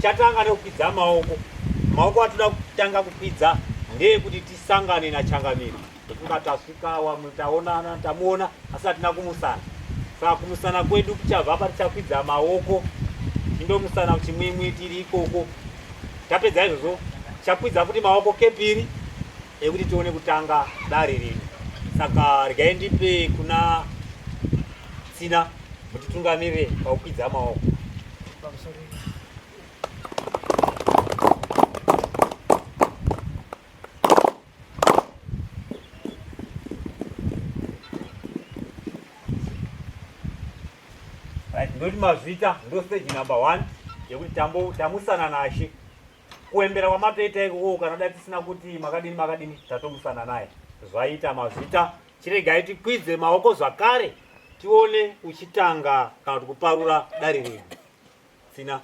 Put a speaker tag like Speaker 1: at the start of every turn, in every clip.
Speaker 1: Tichatanga nekukwidza maoko. Maoko atoda kutanga kukwidza ndeyekuti tisangane naChangamire. Ndofunga tasvika wamwe taonana tamuona asi hatina kumusana. Saka kumusana kwedu kuchabva apa tichakwidza maoko tindomusana kuchimwimwi tiri ikoko. Tapedza izvozvo tichakwidza futi maoko kepiri ekuti tione kutanga dare redu. Saka regai ndipe kuna Tsina mutitungamirire pakukwidza maoko. Right, ndoti mazvita ndo stage number one yekuti tambo tamusana nashe kuembera kwamatoita ikoko kana da tisina kuti makadini makadini tatomusana naye zvaita mazvita chiregai tikwidze maoko zvakare tione uchitanga kana kuti kuparura dare redu Tsina.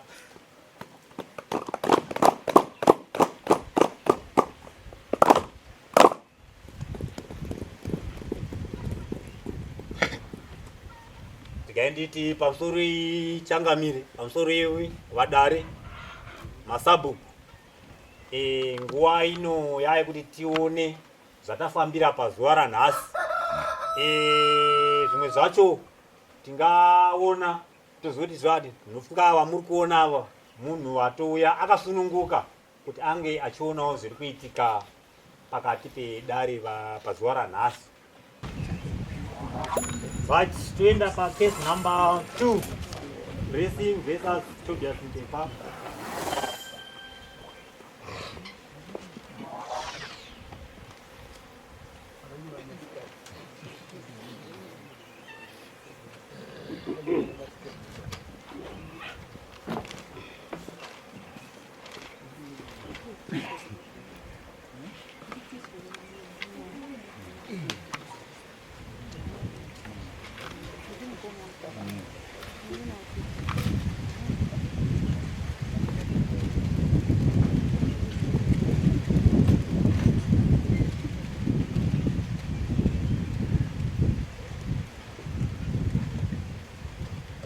Speaker 1: Regai nditi pamusoro changamire, pamusoro yewe vadare, masabhuku. E, nguva ino yaye kuti tione zvatafambira pazuva ranhasi. E, zvimwe zvacho tingaona Tozoti zvadi ndinofunga vamuri kuona ava munhu atouya akasununguka kuti ange achionawo zviri kuitika pakati pedare pazuva ranhasi. But toenda pacase number 2 Racing versus Tobias Mtepa.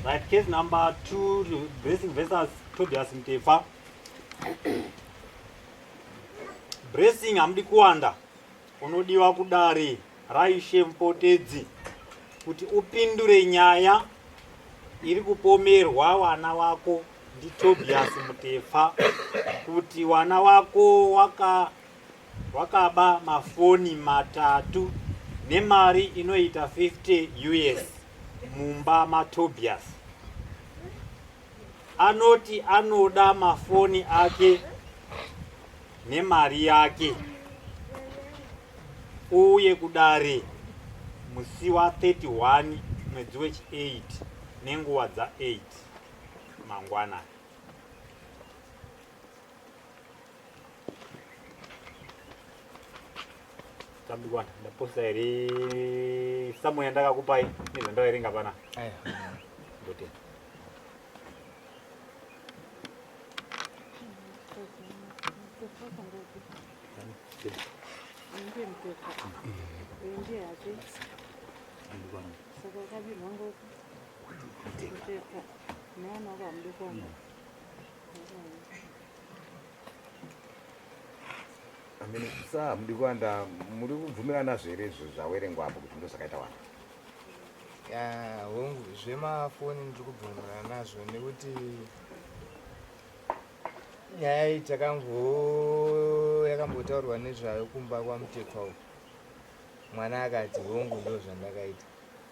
Speaker 1: Right, case number 2, Blessing versus Tobias Mtefa. Blessing hamudi kuwanda unodiwa kudare raIshe Mupotedzi kuti upindure nyaya iri kupomerwa wana wako ndiTobias Mutefa kuti wana wako waka Wakaba mafoni matatu nemari inoita 50 us mumba maTobias. Anoti anoda mafoni ake nemari yake uye kudare musi wa 31 mwedzi wechi 8 nenguva dza 8 mangwanani. Tambikwana ndaposta here samu yandakakupai nezvandaverenga pana ndotenda.
Speaker 2: Amene sa hamudi kuwanda muri kubvumirana nazvo here izvo zvawerengwa apo kuti ndozvakaita wanda?
Speaker 3: Ya, hongu zvemafoni ndiri kubvumirana nazvo nekuti nyaya iyi takambo yakambotaurwa nezvayo kumba kwaMutepfa uku mwana akati hongu ndo zvandakaita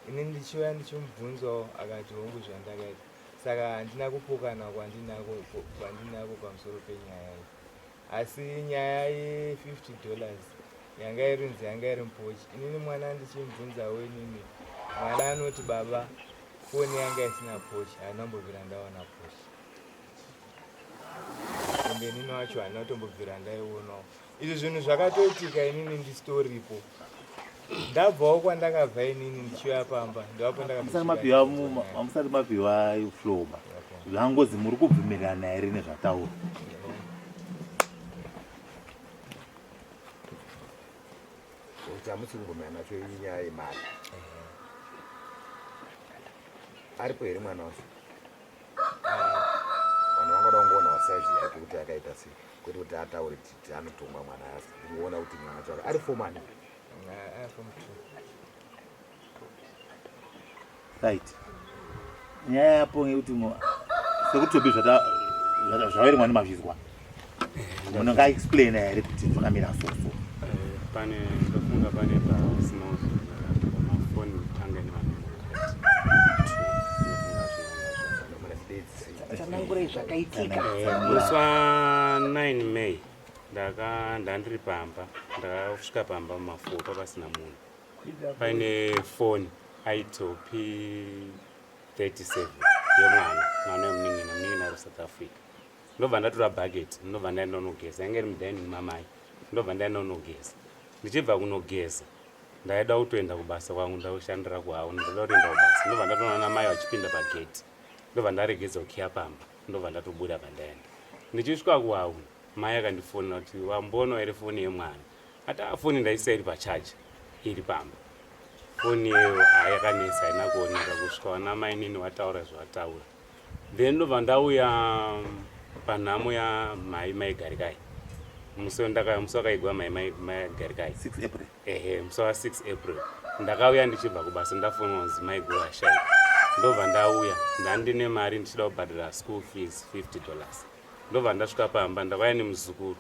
Speaker 3: ini ndichiuya ndichimubvunzawo akati hongu zvandakaita Saka handina kupokana kwandinako kwandinako pamusoro penyaya iyi. Asi nyaya ye50 dollars yanga irinzi yanga iri mupochi. Inini mwana ndichimubvunzawo inini mwana anoti baba foni yanga isina pochi handina kumbobvira ndaona pochi. Ende inini wacho handina kutombobvira ndaionawo. Izvi zvinhu zvakatoitika inini ndisitoripo. Ndabvawo kwandakabva inini ndichiuya pamba ndoapo
Speaker 4: ndakamusati mapiwa flow ba zvangozi muri kubvumirana here nezvataurwa
Speaker 2: kuti hamusi kubvumirana nacho inyaya yemari aripo here mwana wacho vanhu vanga. Tinoda kungoona size yake kuti akaita sei, kwete kuti ataure kuti anotongwa mwana, asi kungoona kuti mwana wacho ari form ani.
Speaker 3: Ari form 2.
Speaker 4: Right, nyaya yapo ngekuti sekuti tobi zvaverengwa nemazvizwa, munhu angaexplaina here kuti zvakamira soso?
Speaker 5: Pane ndofunga pane pasina pamafoni kutanga nevanhu.
Speaker 6: Tsanangurai zvakaitika.
Speaker 5: Musi wa9 May ndaka ndandiri pamba, ndakasvika pamba mumafour pasina munhu, paine foni Itel P37 yemwana, mwana wemunin'ina, munin'ina ari South Africa. Ndobva ndatora bhaketi, ndobva ndaenda unogeza, yange iri mudining mamai. Ndobva ndaenda unogeza, ndichibva kunogeza ndaida kutoenda kubasa kwangu, ndakushandira kwavo, ndada kutoenda kubasa. Ndobva ndatoona namai vachipinda pageti, ndobva ndaregedza kukiya pamba, ndobva ndatobuda pandaenda. Ndichisvika kuhau, mai akandifonera kuti wamboona here foni yemwana? Ati a foni ndaisa iri pachaja iri pamba. Foni iyoyo hayakanetsa, haina kuoneka kusvika vana mainini wataura zvavataura. Then ndobva ndauya panhamo yamai Maigarikai musi wandaka musi wakaigwa mai Maigarikai.
Speaker 4: 6 April.
Speaker 5: Ehe, musi wa6 April ndakauya ndichibva kubasa, ndafonwa kunzi maiguru ashaika. Ndobva ndauya, ndandine mari ndichida kubhadhara school fees, $50. Ndobva ndasvika pamba, ndakauya nemuzukuru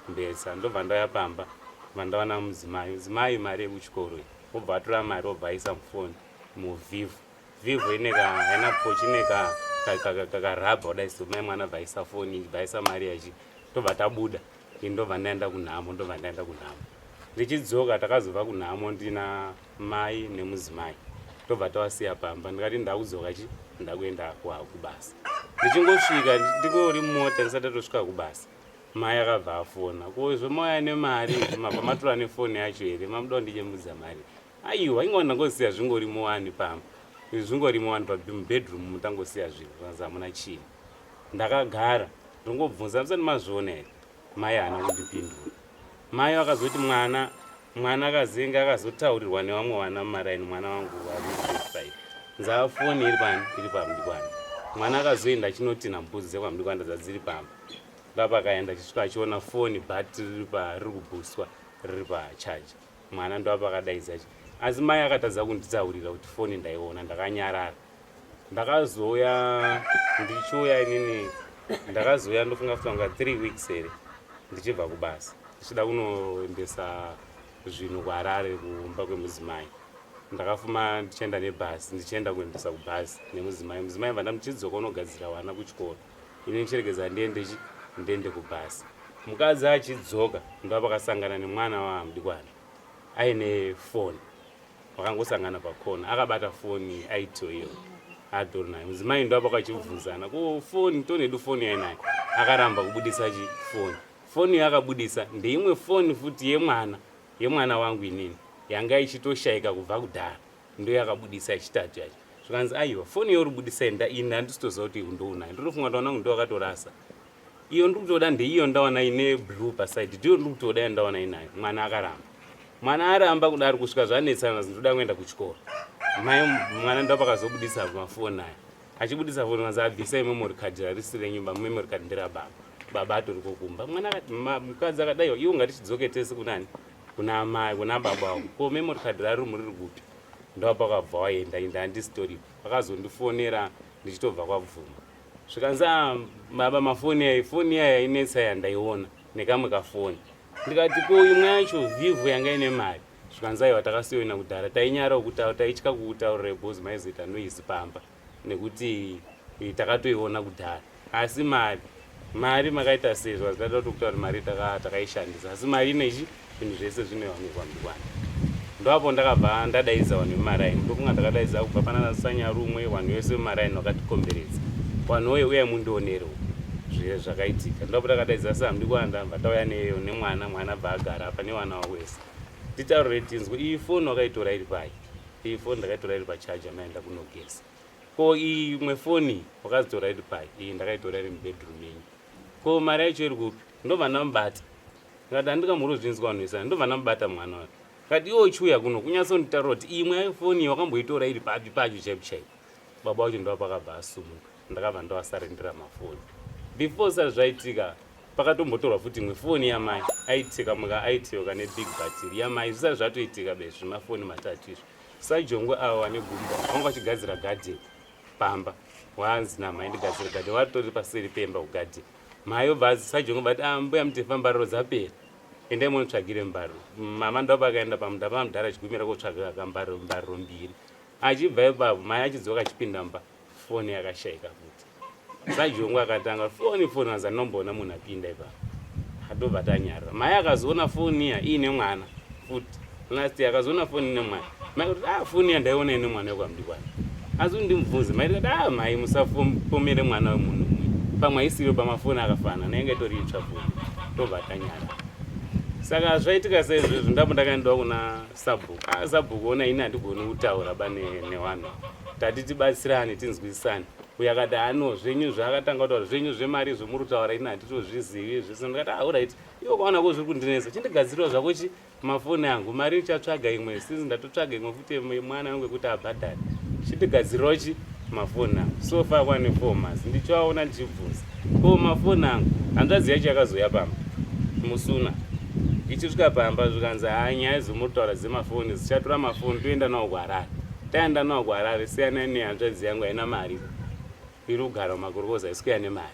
Speaker 5: Mbetsa. Ndobva ndauya pamba, bva ndawana mudzimai, mudzimai, mari yekuchikoro iyi. Wobva atora mari, wobva aisa mufoni muVivo. Vivo ine ka haina pochi, ine ka kakarabha kudai so. Mai mwana bvaisa foni, bvaisa mari yachi, ndobva tabuda. Ini ndobva ndaenda kunhamo, ndobva ndaenda kunhamo. Ndichidzoka, takazobva kunhamo ndina mai nemudzimai, ndobva tavasiya pamba. Ndikati ndakudzoka chi ndakuenda kubasa. Ndichingosvika, ndingori mumota, ndisati tatosvika kubasa, mai akabva afona, ko zvemauya nemari, mabva matora nefoni yacho here? Mamuda kundinyemudza mari? Aiwa, inga ndangosiya zvingorimo wani pamba, zvingorimo wani pamubedroom, mutangosiya zvinhu zvanzi hamuna chii. Ndakagara ndongobvunza, musati mazviona here? Mai haana kundipindura. Mai vakazoti mwana akazenge akazotaurirwa nevamwe vana mumaraini, mwana wangu ari 5 nzava, foni iri pani, iri pamudikwana. Mwana akazoenda achinotinha mbudzi dzekwamudikwana dzadziri pamba. Ndopakaenda achisvika achiona foni but riri kubhuswa, riri pachaja. Mwana ndopakadaidza, asi mai akatadza kunditaurira kuti foni ndaiona. Ndakanyarara. Ndakazouya, ndichiuya inini, ndakazouya ndofunga futi vanga 3 weeks here, ndichibva kubasa ndichida kunoendesa zvinhu kuHarare kumba kwemudzimai. Ndakafuma ndichienda nebhasi, ndichienda kuendesa kubhasi nemudzimai. Mudzimai bva ndamuchidzoka unogadzira vana kuchikoro, ini ndichiregedza ndiende chi ndiende kubhasi. Mukadzi achidzoka ndopakasangana nemwana waMudikwana aine foni. Vakangosangana pakona, akabata foni aito iyo atori nayo. Mudzimai ndo apakachibvunzana, ko foni tonedu foni yainayo? Akaramba kubudisa chi foni. Foni iyo akabudisa ndeimwe foni futi yemwana wangu inini, yanga ichitoshayika kubva kudhara, ndo yakabudisa yechitatu yacho. Zvikanzi aiwa, foni iyo uribudisa ini handisitoziva kuti ndounayo, ndotofunga ndaona kunge ndo wakatorasa. Iyo ndiri kutoda ndeiyo ndawana ine blue paside, ndiyo ndiri kutoda yandawana inayo. Mwana akaramba, mwana aramba kudaro kusvika zvanetsana, ndoda kuenda kuchikoro. Mai mwana ndo pakazobudisa mafoni aya. Achibudisa foni kanzi abvisai memory card rarisi renyumba, memory card nderababa, baba atori kokumba. Mwana akati, mukadzi akadaiwa, iwo ngatichidzoke tese kunani, kuna amai, kuna baba wako. Ko memory card rarimu riri kupi? Ndopakabva waenda, inda handisitoripo. Akazondifonera ndichitobva kwabvuma, zvikanzi, "Ah, baba, mafoni ayi, foni iya yainetsa yandaiona nekamwe kafoni." Ndikati, ko imwe yacho Vivo yanga ine mari? Zvikanzi, aiwa, takasiyoina kudhara, tainyara kutaura, taitya kukutaurira because maizoita noise pamba, nekuti takatoiona kudhara. Asi mari makaita sei? Zvazi tatoda kutaura kuti mari takaishandisa, asi mari inechi zvinhu zvese zvinowanikwa mudikwana. Ndoapo ndakabva ndadaidza vanhu vemumaraini. Ndokunga ndakadaidza kubva pana Sanyarumwe, vanhu vese vemumaraini vakatikomberedza. Vanhu oye, uyai mundionerewo zvakaitika. Ndoapo takadaidza saMudikwanda, bva tauya nemwana. Mwana bva agara apa nevana wavo wese. Titaurire tinzwe, iyi foni wakaitora iri pai? Iyi foni ndakaitora iri pachaja, maenda kunogeza. Ko iyi imwe foni wakazitora iri pai? Iyi ndakaitora iri mubedroom yenyu. Ko mari yacho iri kupi? Ndobva ndamubata, ndikati handikamurozvinzwa vanhu vese. Ndobva ndamubata mwana wayo, kati iwe uchiuya kuno kunyatsonditaurira kuti imwe foni iyi wakamboitora iri papi pacho chaipo chaipo. Baba wacho ndo pakabva asumuka, ndakabva ndovasarendera mafoni. Before zvisati zvaitika pakatombotorwa futi imwe foni yamai aitika muka aitiwa kane big battery yamai zvisati zvatoitika be zvemafoni matatu izvi. Sajongwe avo vane gumbo vanga vachigadzira garden pamba wanzi namai ndigadzire garden vatori paseri pemba kugarden. Mai obva sajongwe vati ah mbuya mutefa mbariro dzapera. Endai munotsvagire mbariro. Mama ndopakaenda pamunda pamudhara achigumira kotsvaga kambariro mbariro mbiri. Achibva ipapo mai achidzoka achipinda mumba foni yakashaika futi. Sajongwe akatanga foni foni anzi anomboona munhu apinda ipapo. Atobva tanyarara. Mai akazoona foni iya iine mwana futi. Last year akazoona foni ine mwana. Mai kuti ah foni iya ndaiona ine mwana wekwamdikwana. Asi ndimubvunze mai ndikati ah mai musapomere mwana wemunhu umwe. Pamwe haisiriyo pamafoni akafanana yanga itori itsva foni. Tobva tanyarara. Saka zvaitika saizvozvo ndapo ndakaendawo kuna Sabhuku. Ah, sabhuku ona ini handigoni kutaura ba nevanhu. Tati tibatsirane tinzwisisane. Uyo akati ano zvenyu zvaakatanga kutaura zvenyu zvemari izvo muri kutaura ini handitozvizivi zvese. Ndikati ah alright. Iwe ukaona ko zviri kundinetsa chindigadzirira zvako chi mafoni angu mari ndichatsvaga imwe since ndatotsvaga imwe futi yemwana wangu yekuti abhadhare. Chindigadzirirawo chi mafoni angu. So far kwane 4 months ndichivaona ndichibvunza. Ko mafoni angu hanzvadzi yacho yakazouya pamba musuna ichisvika pamba zvikanzi haa nyaya dzomuri kutaura dzemafoni dzichatora mafoni toenda nawo kuharare taenda nawo kuharare siyanai nehanzvadzi yangu haina mari iri kugara mumakorokoza haisi kuya nemari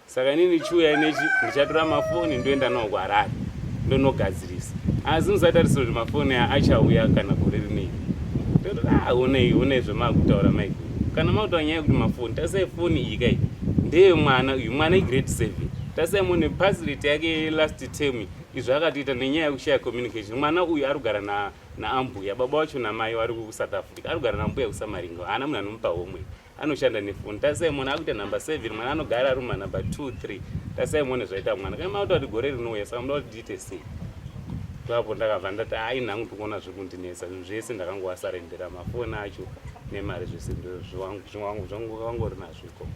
Speaker 5: saka inini chiuyai nechi ndichatora mafoni ndoenda nawo kuharare ndonogadzirisa asi musatarisira kuti mafoni aya achauya kana gore rinei tototi ah honei honei zvemakutaura maiguru kana makutaura nyaya yekuti mafoni tarisai foni iyi kai ndeye mwana uyu mwana igrade 7 tarisai mune pass rate yake yelast term izvo akatoita nenyaya yekushaya communication mwana uyu ari kugara na naambuya baba wacho namai vari kusouth africa ari kugara nambuya kusamaringo haana munhu anomupa homwe anoshanda nefoni tasai mwana akuita number 7 mwana anogara ari mumanumber 2 3 tasai muone zvaita mwana kana makuta kuti gore rinouya saka muda kuti ndiite sei ipapo ndakabva ndati ai nhangu ndikuona zviri kundinetsa zvinhu zvese ndakangowasarendera mafoni acho nemari zvese zvangori nazvo ikoko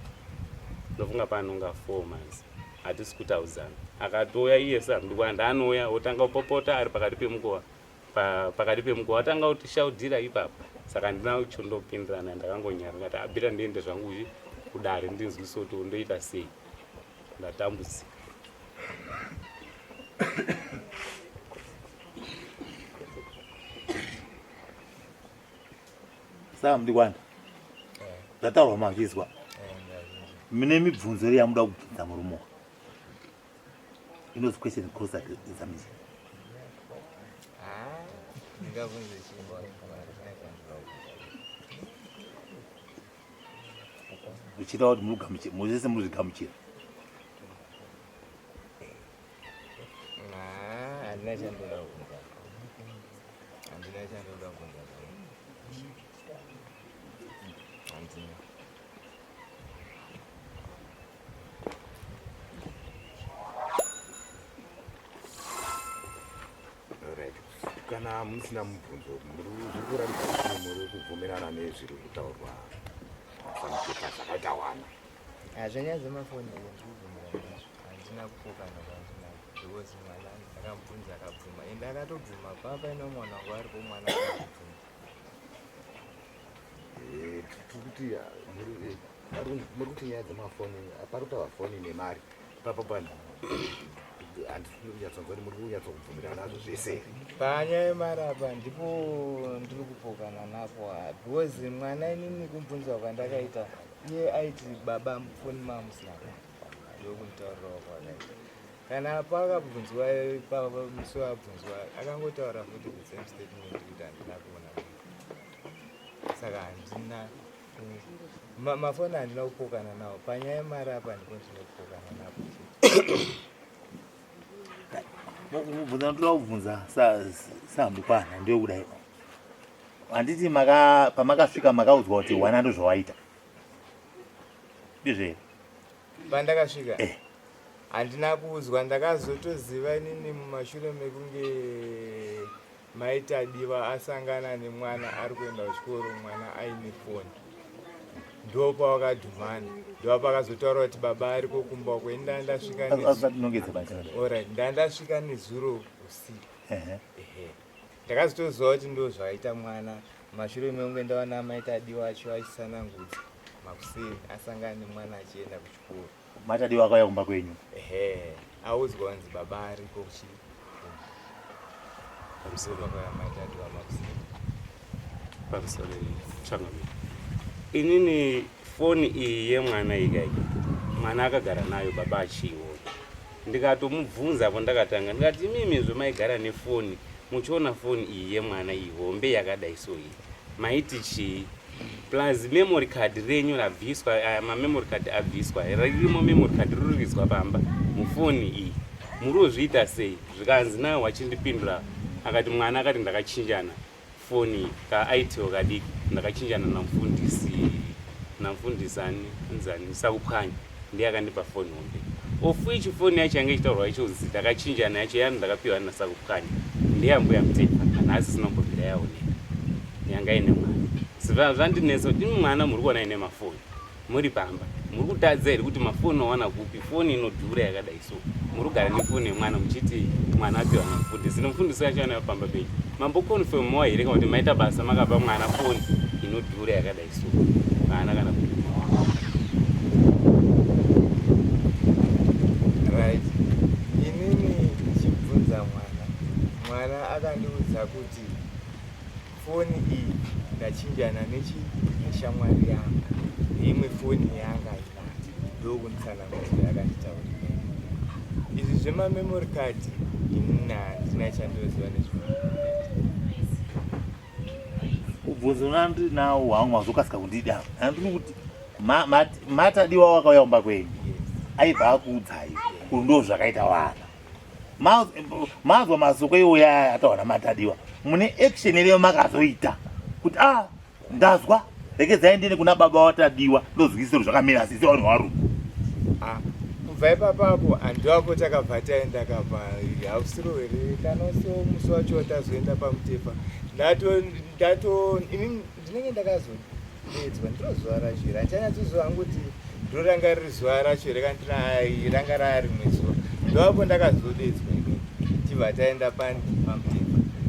Speaker 5: ndofunga panonga 4 months hatisi kutaudzana akatouya iye samdikwana anouya otanga kupopota ari pakati pemukova pakati pemukuwo watanga kutishaudhira ipapo saka handina chondopindirana ndakangonyara ndikati abira ndiende zvangu kudare ndinzwise kuti ndoita sei ndatambudzika
Speaker 4: Saka mudikwanda zvataurwa mazvizwa mune mibvunzo iri yamuda kubvunza murume inonzi question cross examination uchiita kuti muzvese muzvigamuchira
Speaker 3: handina chandoda kubvunza handina chandoda kubvunza handina
Speaker 2: Kana musina mubvunzo zviri kuratidza kuti muri kubvumirana nezviri kutaurwa naSamutepa zvakaita wana.
Speaker 3: Zvenyaya dzemafoni iyi ndiri kubvumirana nazvo, handina kupokana kwandinako because mwana ndakamubvunza akabvuma ende akatobvuma paa paine mwana wangu aripo mwana akabvuma.
Speaker 2: Eh, tiri kuti muri kuti nyaya dzemafoni pari kutaura foni nemari ipapo panhu handisi kunyatsonzwa kuti muri kunyatsokubvumirana nazvo zvese here
Speaker 3: panyaya yemari apa ndipo ndiri kupokana napo because mwana inini kumubvunza kwandakaita iye aiti baba foni mamusina ndokunditaurirawo kwakaita kana paakabvunzwa musi waabvunzwa akangotaura futi the same statement kuti handina kuona saka handina mafoni handina kupokana nawo panyaya yemari apa ndipo ndinopokana napo
Speaker 4: mubvunza ndoda kubvunza sahambikwana ndeyokudai handiti pamakasvika makaudzwa kuti wana ndozvawaita ndizvo here
Speaker 3: pandakasvika eh. handina kuudzwa ndakazotoziva inini mumashure mekunge Mai Tadiwa asangana nemwana ari kuenda kuchikoro mwana aine foni ndopawakadhumana ndopakazotaura kuti baba ariko kumba uko ini ndandasvika Alright, ndandasvika nezuro usiku ehe ndakazotoziva kuti ndo zvaita mwana mashure mekunge ndaona mai Tadiwa acho achisanangudza makuseni asangana nemwana achienda kuchikoro.
Speaker 4: Matadiwa akauya kumba kwenyu?
Speaker 3: Ehe, audzwa kunzi baba ariko kuchi
Speaker 5: Pamusoro.
Speaker 3: Vakauya maitadiwa makuseni.
Speaker 5: Pamusoro changamire. Inini foni iyi yemwana iyi kai mwana akagara nayo baba achiiona. Ndikatomubvunza apo ndakatanga ndikati imimi zvemaigara nefoni muchiona foni iyi yemwana iyi hombe yakadai so iyi maiti chii plus memory card renyu rabviswa aya mamemory card abviswa ririmo memory card riririzwa pamba mufoni iyi muri kuzviita sei zvikanzi naye wachindipindura akati mwana akati ndakachinjana foni ka itel kadiki ndakachinjana namufundisi namufundisi ani anzani sakupwanya ndiye akandipa foni hombe of which foni yacho yange ichitaurwa ichonzi ndakachinjana yacho yani ndakapiwa nasakupwanya ndeyambuya mutepa nanhasi isina kumbobvira yaoneka yanga ine mwana Saka zvandinetsa kuti imi mwana muri kuona ine mafoni muri pamba muri kutadza here kuti mafoni wawana kupi foni inodhura yakadai so muri kugara nefoni yemwana muchiti mwana apiwa namufundisi nomufundisi wacho anayo pamba penyu mambokonfemowa here kana kuti maita basa makapa mwana foni inodhura yakadai so haana kana kuti
Speaker 3: Right. Inini ndichibvunza mwana, mwana akandiudza kuti Foni iyi ndachinjana nechi neshamwari yangu neimwe foni yanga inayo ndokunditsanangurira yakanditaurira izvi zvemamemory card inini handina chandoziva nezvemamemory
Speaker 4: Ubvunzo unandinawo wangu wazokasika kundida handini kuti matadiwa wakauya kumba kwenyu aibva akuudzai kuti ndo zvakaita wana manzwa masoko iwoya aya ataura namatadiwa mune action iriyo makazoita kuti a ah, ndazwa rekedzai ndine kuna baba watadiwa ndozwisiro zvakamira sisi vanhu varume
Speaker 3: ah, kubva ipapapo handiwapo takabva taenda kapa hausiro here kana so musi wacho tazoenda pamutefa ndato ndato ini ndinenge ndakazodeedzwa ndiro zuva racho here handichanyatsoziva hangu kuti ndiro ranga riri zuva racho here kana kuti ranga raa rimwe zuva ndoapo ndakazodeedzwa ini tibva taenda pamutefa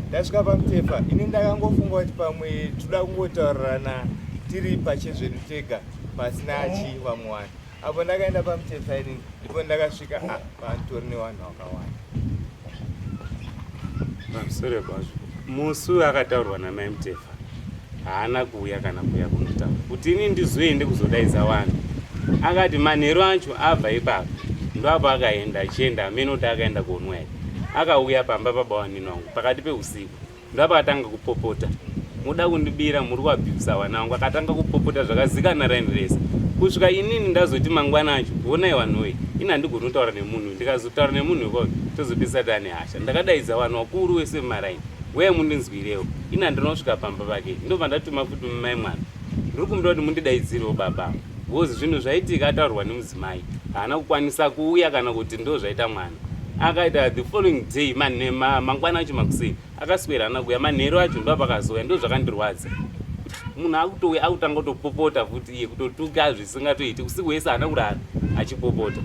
Speaker 3: ndasvika pamutefa ini ndakangofunga kuti pamwe toda kungotaurirana tiri pachezvedu tega pasina chi vamwe vanhu apo ndakaenda pamutefa ini ndipo ndakasvika ah, panditori nevanhu vakawanda
Speaker 5: Pamusoro pazvo, musi uyu akataurwa namai Mutefa haana kuuya kana kuuya kunotaura kuti ini ndizoende kuzodaidza vanhu. Akati manheru acho abva ipapo ndoapo akaenda achienda hameno kuti akaenda kuonwa here. Akauya pamba pababa wanini wangu pakati peusiku. Ndopakatanga kupopota. Muda kundibira muri kuabuse vana vangu akatanga kupopota zvakazikana raini rese. Kusvika inini ndazoti mangwana acho honai vanhu ini handigoni kutaura nemunhu ndikazotaura nemunhu ikoko tozopedzisa tane hasha. Ndakadaidza vanhu vakuru wese mumaraini uyai mundinzwirewo. Ini handina kusvika pamba pake ndobva ndatuma futi mai mwana. Ndiri kumuda kuti mundidaidzirewo baba because zvinhu zvaitika ataurwa nemudzimai haana kukwanisa kuuya kana kuti ndo zvaita mwana. Akaita the following day mangwana acho makuseni akaswera ana kuya manheru acho ndo pakazouya ndo zvakandirwadza munhu akutouya akutanga kutopopota futi iye kutotuka zvisingatoiti usiku wese haana kurara achipopota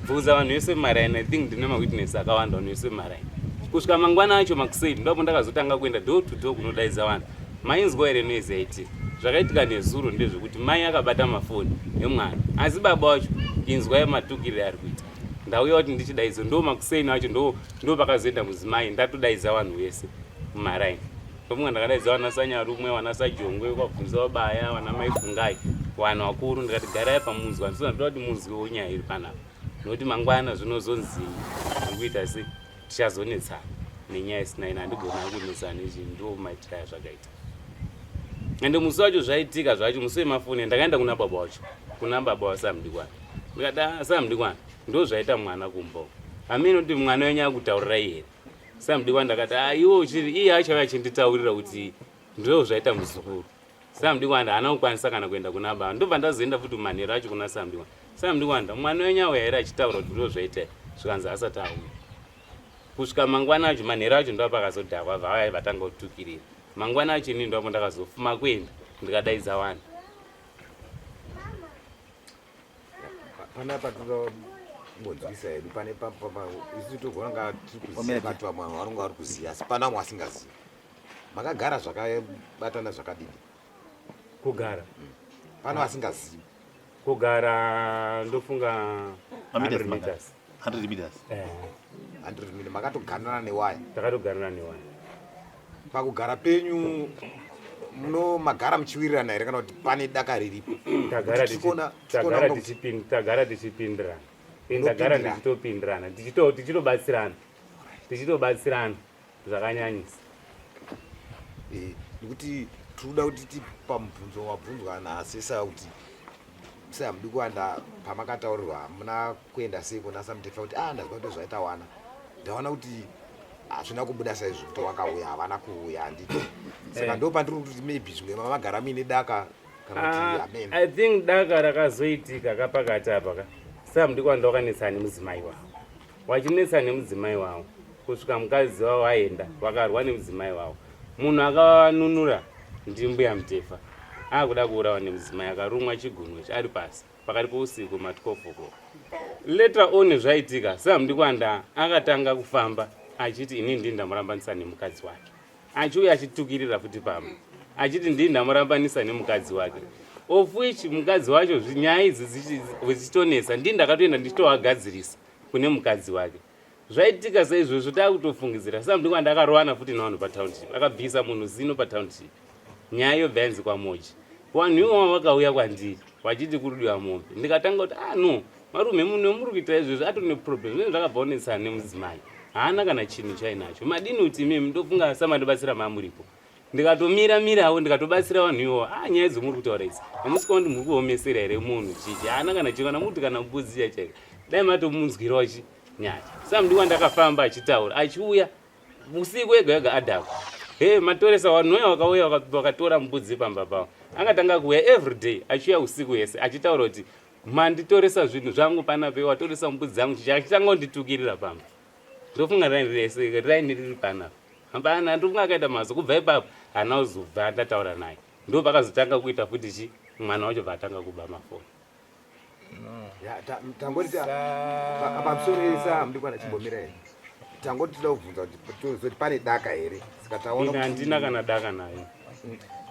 Speaker 5: bvunza vanhu vese mumaraini i think ndine mawitness akawanda vanhu vese mumaraini kusvika mangwana acho makuseni ndoapo ndakazotanga kuenda door to door kunodaidza vanhu mainzwa here noise yaitika zvakaitika nezuro ndezvekuti mai akabata mafoni emwana asi baba wacho inzwai matukirire ari kuita ndauya kuti ndichidaidzo ndo makuseni acho ndo ndo pakazoenda mudzimai ndatodaidza vanhu vese mumaraini ndofunga ndakadaidza vana sanyarumwe vana sajongwe kwabvunza vabaya vana maifungai vanhu vakuru ndikati garai pamunzwa ndisona ndoda kuti munzwewo nyaya iri panapa nokuti mangwana zvinozonzii zviri kuita se tichazonetsana nenyaya isina ina handigona kunetsana nezvi ndo maitira yazvakaita ende musi wacho zvaitika zvacho musi wemafoni ndakaenda kuna baba wacho kuna baba wasamdikwana ndikati ah, samdikwana ndozvaita mwana kumba uko hameno kuti mwana wenyu akutaurirai here samdikwa ndakati ah, iwe uchiri iye achauya achinditaurira kuti ndo zvaita muzukuru samdikwanda haana kukwanisa kana kuenda kuna baba ndobva ndazoenda futi manheru acho kuna samdikwa samdikwanda mwana wenyu auya here achitaura kuti ndo zvaita zvikanzi asati auya kusvika mangwana acho manheru acho ndo pakazodhakwa vauya vatanga kutukirira mangwana acho ini ndoapo ndakazofuma kuenda ndikadaidza vanhu
Speaker 2: Panapa toda hedu pane isu togona nga tiri kuziva but vamwe vanonga vari kuziva asi pana vamwe vasingazivi. Makagara zvakabatana zvakadini?
Speaker 5: Kugara.
Speaker 2: Pana vasingazivi.
Speaker 5: Kugara ndofunga 100 meters.
Speaker 4: 100 meters.
Speaker 5: Eh.
Speaker 2: 100 meters makatoganana newaya.
Speaker 5: Takatoganana newaya.
Speaker 2: Pakugara penyu muno magara muchiwirirana here kana kuti pane daka riripo?
Speaker 5: Tagara tagara tichipinda tagara tichipindirana. Tagara tichitopindirana tichitobatsirana. Tichitobatsirana zvakanyanyisa.
Speaker 2: Eh, nekuti tiri kuda kuti tipamubvunzo wabvunzwa naasesa kuti sehamudi kuwanda pamakataurirwa hamuna kuenda sei kuna samutefa kuti ah ndaziva kuti zvaita wana ndaona kuti hazvina kubuda saizvo kuti wakauya havana kuuya handiti saka
Speaker 5: Eh.
Speaker 2: ndo pandiri kuti maybe zvimwe mamagara muine daka kana kuti
Speaker 5: Ah,
Speaker 2: hameno
Speaker 5: I think daka rakazoitika kapakati apa ka samudi kuwanda wakanetsana nemudzimai wavo, wachinetsana nemudzimai wavo kusvika mukadzi wavo aenda, vakarwa nemudzimai wavo. Munhu akavanunura ndimbuya Mutefa, akuda kuurawa nemudzimai, akarumwa chigunwe ari pasi pakati pousiku ma12 o'clock. Later on zvaitika, samudikwanda akatanga kufamba achiti inini ndini ndamurambanisa nemukadzi wake, achiuya achitukirira futi pamba achiti ndini ndamurambanisa nemukadzi wake, of which mukadzi wacho nyaya idzi dzichitonetsa, ndini ndakatoenda ndichitovagadzirisa kune mukadzi wake. Zvaitika saizvozvo, taakutofungidzira samudikwa ndakarowana futi navanhu patownship, akabvisa munhu zino patownship. Nyaya yobva yanzi kwamoji, vanhu ivavo vakauya kwandiri vachiti kurudiwa mombe. Ndikatanga kuti ah no, marume, munhu wemuri kuita izvozvo atori neproblem, zvinenge zvakabva onetsana nemudzimai, haana kana chinhu chainacho. Madini kuti imimi ndofunga samandibatsira mamuripo, ndikatomira mirawo ndikatobatsira vanhu ivovo. A nyaya dzomuri kutaura idzi hamusi kuona kuti muri kuomesera here munhu chichi haana kana chinhu, kana muti kana mbudzi chaichaika, dai matomunzwirawo chi nyaya. Samudiwa ndakafamba achitaura achiuya usiku ega ega adhakwa, he matoresa vanhu vakauya vakatora mbudzi pamba pavo. Angatanga kuuya everyday achiuya usiku yese achitaura kuti manditoresa zvinhu zvangu panape, watoresa mbudzi dzangu chichi, achitanga kunditukirira pamba. Ndofunga raini rese raini riri panapa hapana, ndofunga akaita mazo. Kubva ipapo haana kuzobva ndataura naye, ndo pakazotanga kuita futi chi mwana wacho bva atanga kuba mafoni.
Speaker 2: Ya, tangoti pamusoro esa mudikwana chimbomira here, tangoti tida kubvunza kuti tozoti pane daka here, saka taona
Speaker 5: Ini handina kana daka naye.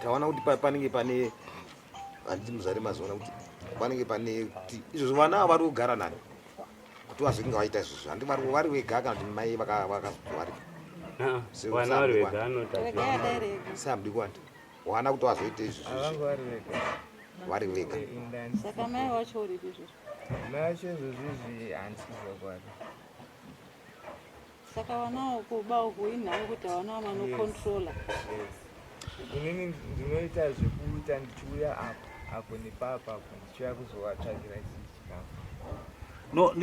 Speaker 2: Taona kuti panenge pane, handiti muzari mazoona kuti panenge pane kuti izvozvo vana ava vari kugara nani kuti vazonge vaita izvozvo, handi vari vega kana kuti mai vakazoti
Speaker 5: Ah, vana vari vega anoti.
Speaker 6: Regai adarega.
Speaker 2: Samudikwana wana kuti vazoita izvozvo.
Speaker 3: Avangu vari vega.
Speaker 2: Vari vega.
Speaker 3: Eh,
Speaker 6: Saka mai wacho uripi izvozvo?
Speaker 3: Mai vacho izvozvo izvi handisi kuziva kwari.
Speaker 6: Saka vanawo kuba uku inhau kuti havana vanocontrola.
Speaker 3: Yes. Inini ndinoita zvekuita ndichiuya apo apo nepapo apo ndichiuya kuzovatsvagira chikafu.
Speaker 4: No,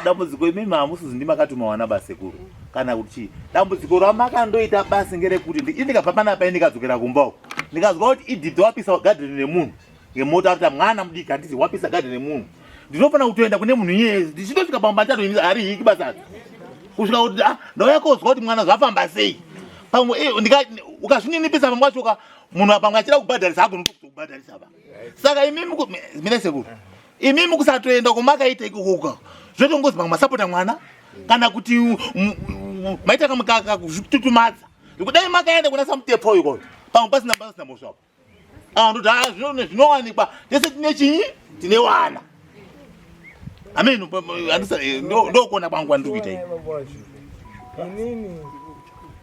Speaker 4: dambudziko imimi hamusizi ndimakatuma wana basekuru kana kuti chii. Dambudziko ramakandoita basi ngerekuti ndikabva panapa ndikadzokera kumba uko ndikazwa kuti Edith wapisa gadheni nemunhu ngemota, arita mwana mudiki, handiti wapisa gadheni nemunhu, ndinofanira kutoenda kune munhu iyeye. Ndichitosvika pamba ndichatoinisa hari hiki basadza kusvika kuti ah, ndauya kozwa kuti mwana zvafamba sei. Pamwe ukazvininipisa pamwe wacho ka munhu pamwe achida kubhadharisa agoni kutokubhadharisa pa. Saka imimi mine sekuru, imimi kusatoenda kwamakaita ikoko zvotongozi pamwe masapota mwana kana kuti maita kamukaka kuzvitutumadza. Kudai makaenda kuna samutepo ikoko pamwe pasina mhosva apo. Ah, ndoti ah, zvinowanikwa tese tine chinyi, tine wana amen. Ndokuona kwangu kwandiri kuita
Speaker 3: ini. Baba waZviko. Inini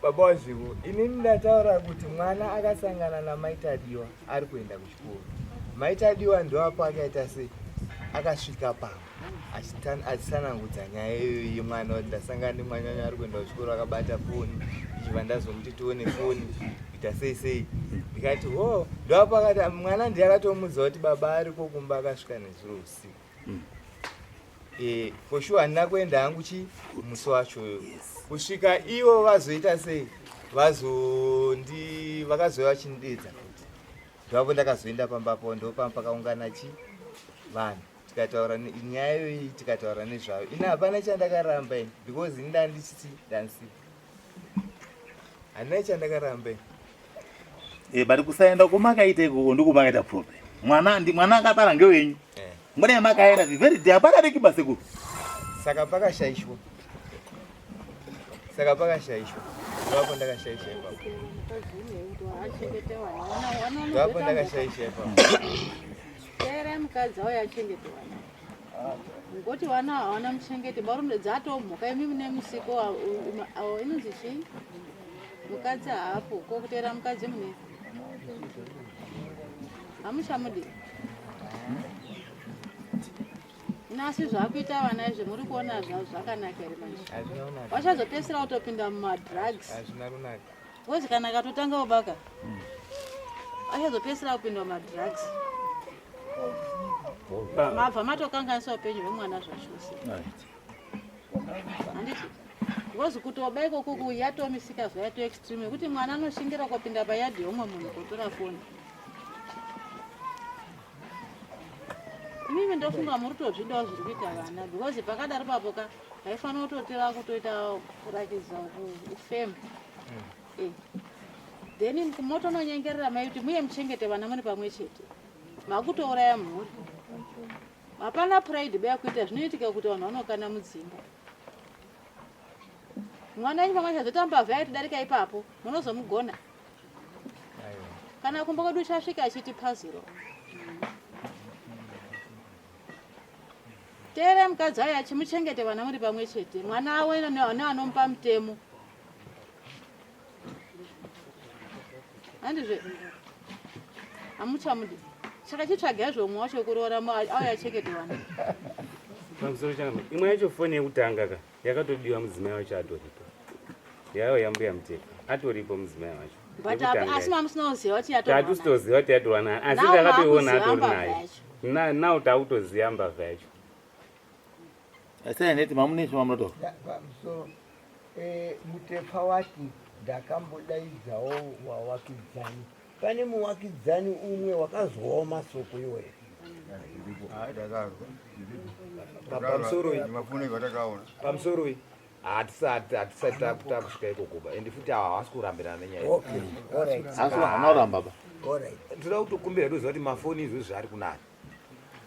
Speaker 3: baba waZviko, inini ndataura kuti mwana akasangana namaitadiwa ari kuenda kuchikoro. Maitadiwa ndoapo akaita sei akasvika pamba achitsanangudza nyaya iyoyo yemwana kuti ndasangana nemwana wanyu ari kuenda kuchikoro akabata foni, ichibva ndazomuti tione foni ita sei sei, ndikati ho ndoapo akati mwana ndiye akatomudza kuti baba ariko kumba akasvika nezuro usiku. For sure handina kuenda hangu chi musi wachoyo kusvika ivo vazoita sei vazondi vakazouya vachindidedza futi, ndoapo ndakazoenda pambapo, ndopamba pakaungana chi vanhu tikataura nyaya iyoyi, tikataura nezvayo. Ini hapana chandakaramba ini because ini ndandichiti ndandisipo, handina chandakaramba ini.
Speaker 4: Eh, but kusaenda kwamakaita ikoko ndikomakaita problem. Mwana ndi mwana akabara ngewenyu. Mbona makaenda the very day hapana basekuru.
Speaker 3: Saka pakashaishwa, saka pakashaishwa, ndoapo ndakashaisha ipapo, ndoapo ndakashaisha ipapo.
Speaker 6: Teerai. mukadzi auye achengete vana. Ngoti vana hawana muchengeti barume dzatomhuka imi mune musiko awo inonzi chii? Mukadzi haapo ko kuteera mukadzi mune hamuchamudi Nhasi zvakuita vana izvi muri kuona zvakanaka here manje? Vachazopedzisira kutopinda mumadrugs.
Speaker 3: Hazvina kunaka.
Speaker 6: Because kana akatotanga kubaka achazopedzisira kupinda mumadrugs. Mabva matokanganisa upenyu hwemwana zvachose. Handiti? Because kutoba ikoko yatomisika zvayato extreme yekuti mwana anoshingira kupinda payadhi yeumwe munhu kotora foni. Imimi ndofunga muri kutozvidawo zviri kuita vana because pakadaro papo ka haifanira kutotira kutoita kurakidza ufemu eh. Then motononyengerera mai kuti muye muchengete vana muri pamwe chete makutouraya mhuri hapana pride beya kuita zvinoitika kuti vanhu vanokana mudzimba mwana wenyu pamwe achazoita mbavha yaitidarika ipapo munozomugona kana kumba kwedu uchasvika achiti pazuro teerai mukadzi ayo achimuchengete vana muri pamwe chete mwana awe neanomupa mutemo handizve hamuchamudi saka chitsvagai zvomwe wacho kuroora auya achengete vana
Speaker 5: pamusoro changa imwe yacho foni yekutanga ka yakatobiwa mudzimai wacho atoripo yaiva yambuya muteka atoripo mudzimai wacho
Speaker 6: but asi mamusina kuziva kuti yatorwa
Speaker 5: tatusitoziva kuti yatorwa nani asi takatoiona atori nayo now takutoziva mbavha yacho
Speaker 4: asi aneti mamune chima munotaura
Speaker 7: pamusoro eh, mutefa wati ndakambodaidzawo wawakidzani Pane muwakidzani umwe wakazwawo masoko iwo here?
Speaker 2: Pamusoroi hatisati hatisati takusvika ikokoba ende futi awa havasi kurambirana nenyaya
Speaker 4: anoramba ba
Speaker 2: toda kutokumbira toziva kuti mafoni izvozvi zvaari kunani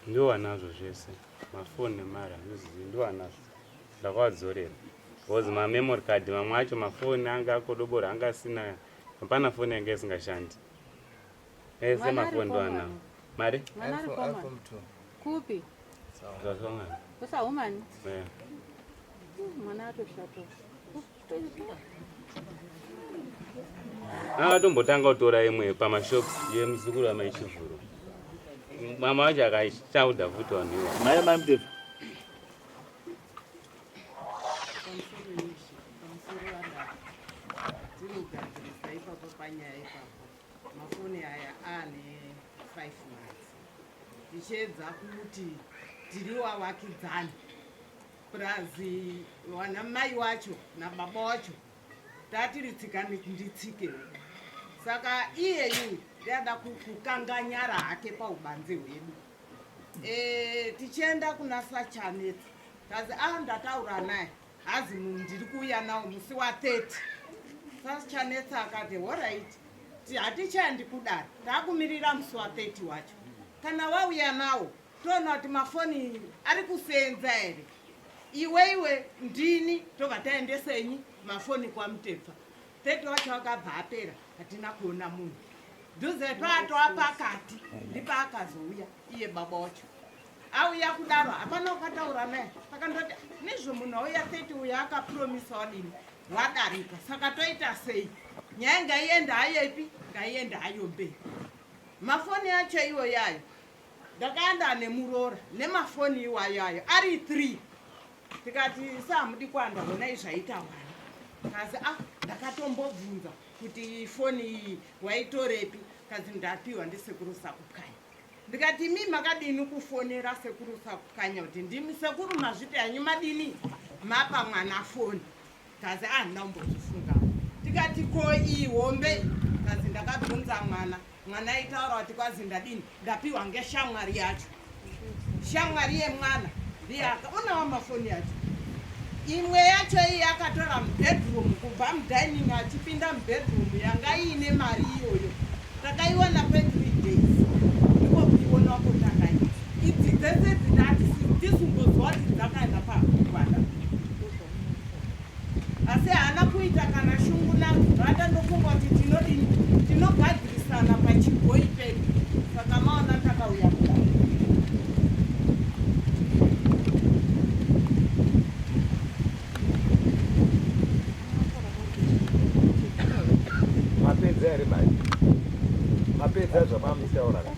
Speaker 5: ndowanazvo zvese mafoni nemari handizivi ndowanazvo ndakavadzorera because mamemory card mamwe acho mafoni anga akodobora anga asina Hapana foni yanga isingashandi. Ese mafoni ndo anawo. Mari?
Speaker 6: Mwana ari form one. Kupi?
Speaker 5: Zvasongana.
Speaker 6: Kusahumani?
Speaker 5: Yeah.
Speaker 6: Mwana atoshata.
Speaker 5: Akatombotanga kutora imwe pamashops yemuzukuru wamai Chivhuro. Mama wacho akachauda futi vanhu ivo.
Speaker 4: Mai mai Mutefa.
Speaker 8: Tiri kugadzirisa ipapo panyaya ipapo mafoni aya aane 5 months tichiedza kuti tiri wavakidzani purazi wana mai wacho nababa wacho tatiri tsika nditsike saka iyeyu ndiada kukanganyara hake paubanze hwedu e, tichienda kuna sachanetsa kazi a ah, ndataura naye hazi munhu ndiri kuuya nawo musi wa 30 sachanetsa akati horait hatichaendi kudare takumirira musi wa 30 wacho kana wauya nawo toona kuti mafoni ari kuseenza here iweiwe ndini tobva taendesenyi mafoni kwamutepfa 30 wacho akabva apera hatina kuona munhu dhuze paatova pakati ndipaakazouya iye baba wacho auya kudaro hapana wakataura naye saka ndoti nezvo munhu auya 30 uyo akapromisa wadini wadarika saka toita sei nyaya ngaienda hayepi ngaienda hayo mberi mafoni acho iwo yayo ndakaenda nemuroora nemafoni iwayo ayo ari 3 tikati sahamudi kwanda honai zvaita wana kazi ah ndakatombobvunza kuti foni iyi waitorepi kazi ndapiwa ndisekuru sakupwanya ndikati imi makadini kufonera sekuru sakupwanya kuti ndimi sekuru mazviti hanyu madini mapa mwana foni kazi handina ah, kumbozvifunga tikati ko iyi hombe kazi ndakabvunza mwana mwana aitaura kuti kwazi ndadini ndapiwa ngeshamwari yacho shamwari yemwana ndiye akaonawo mafoni yacho imwe yacho iyi akatora mubedroom kubva mudining achipinda mubedroom yanga iine mari iyoyo takaiwana kwethree days ndiko kuiona ko takaita idzi dzese dzidatisungoziva kuti dzakaenda pakwanda asi haana kuita kana shungu nabrata ndofunga kuti tinodini tinogadzirisana pachigoi pedu saka maona takauya kudai.
Speaker 2: Mapedza here mhai? Mapedza zvamamuchitaura ka?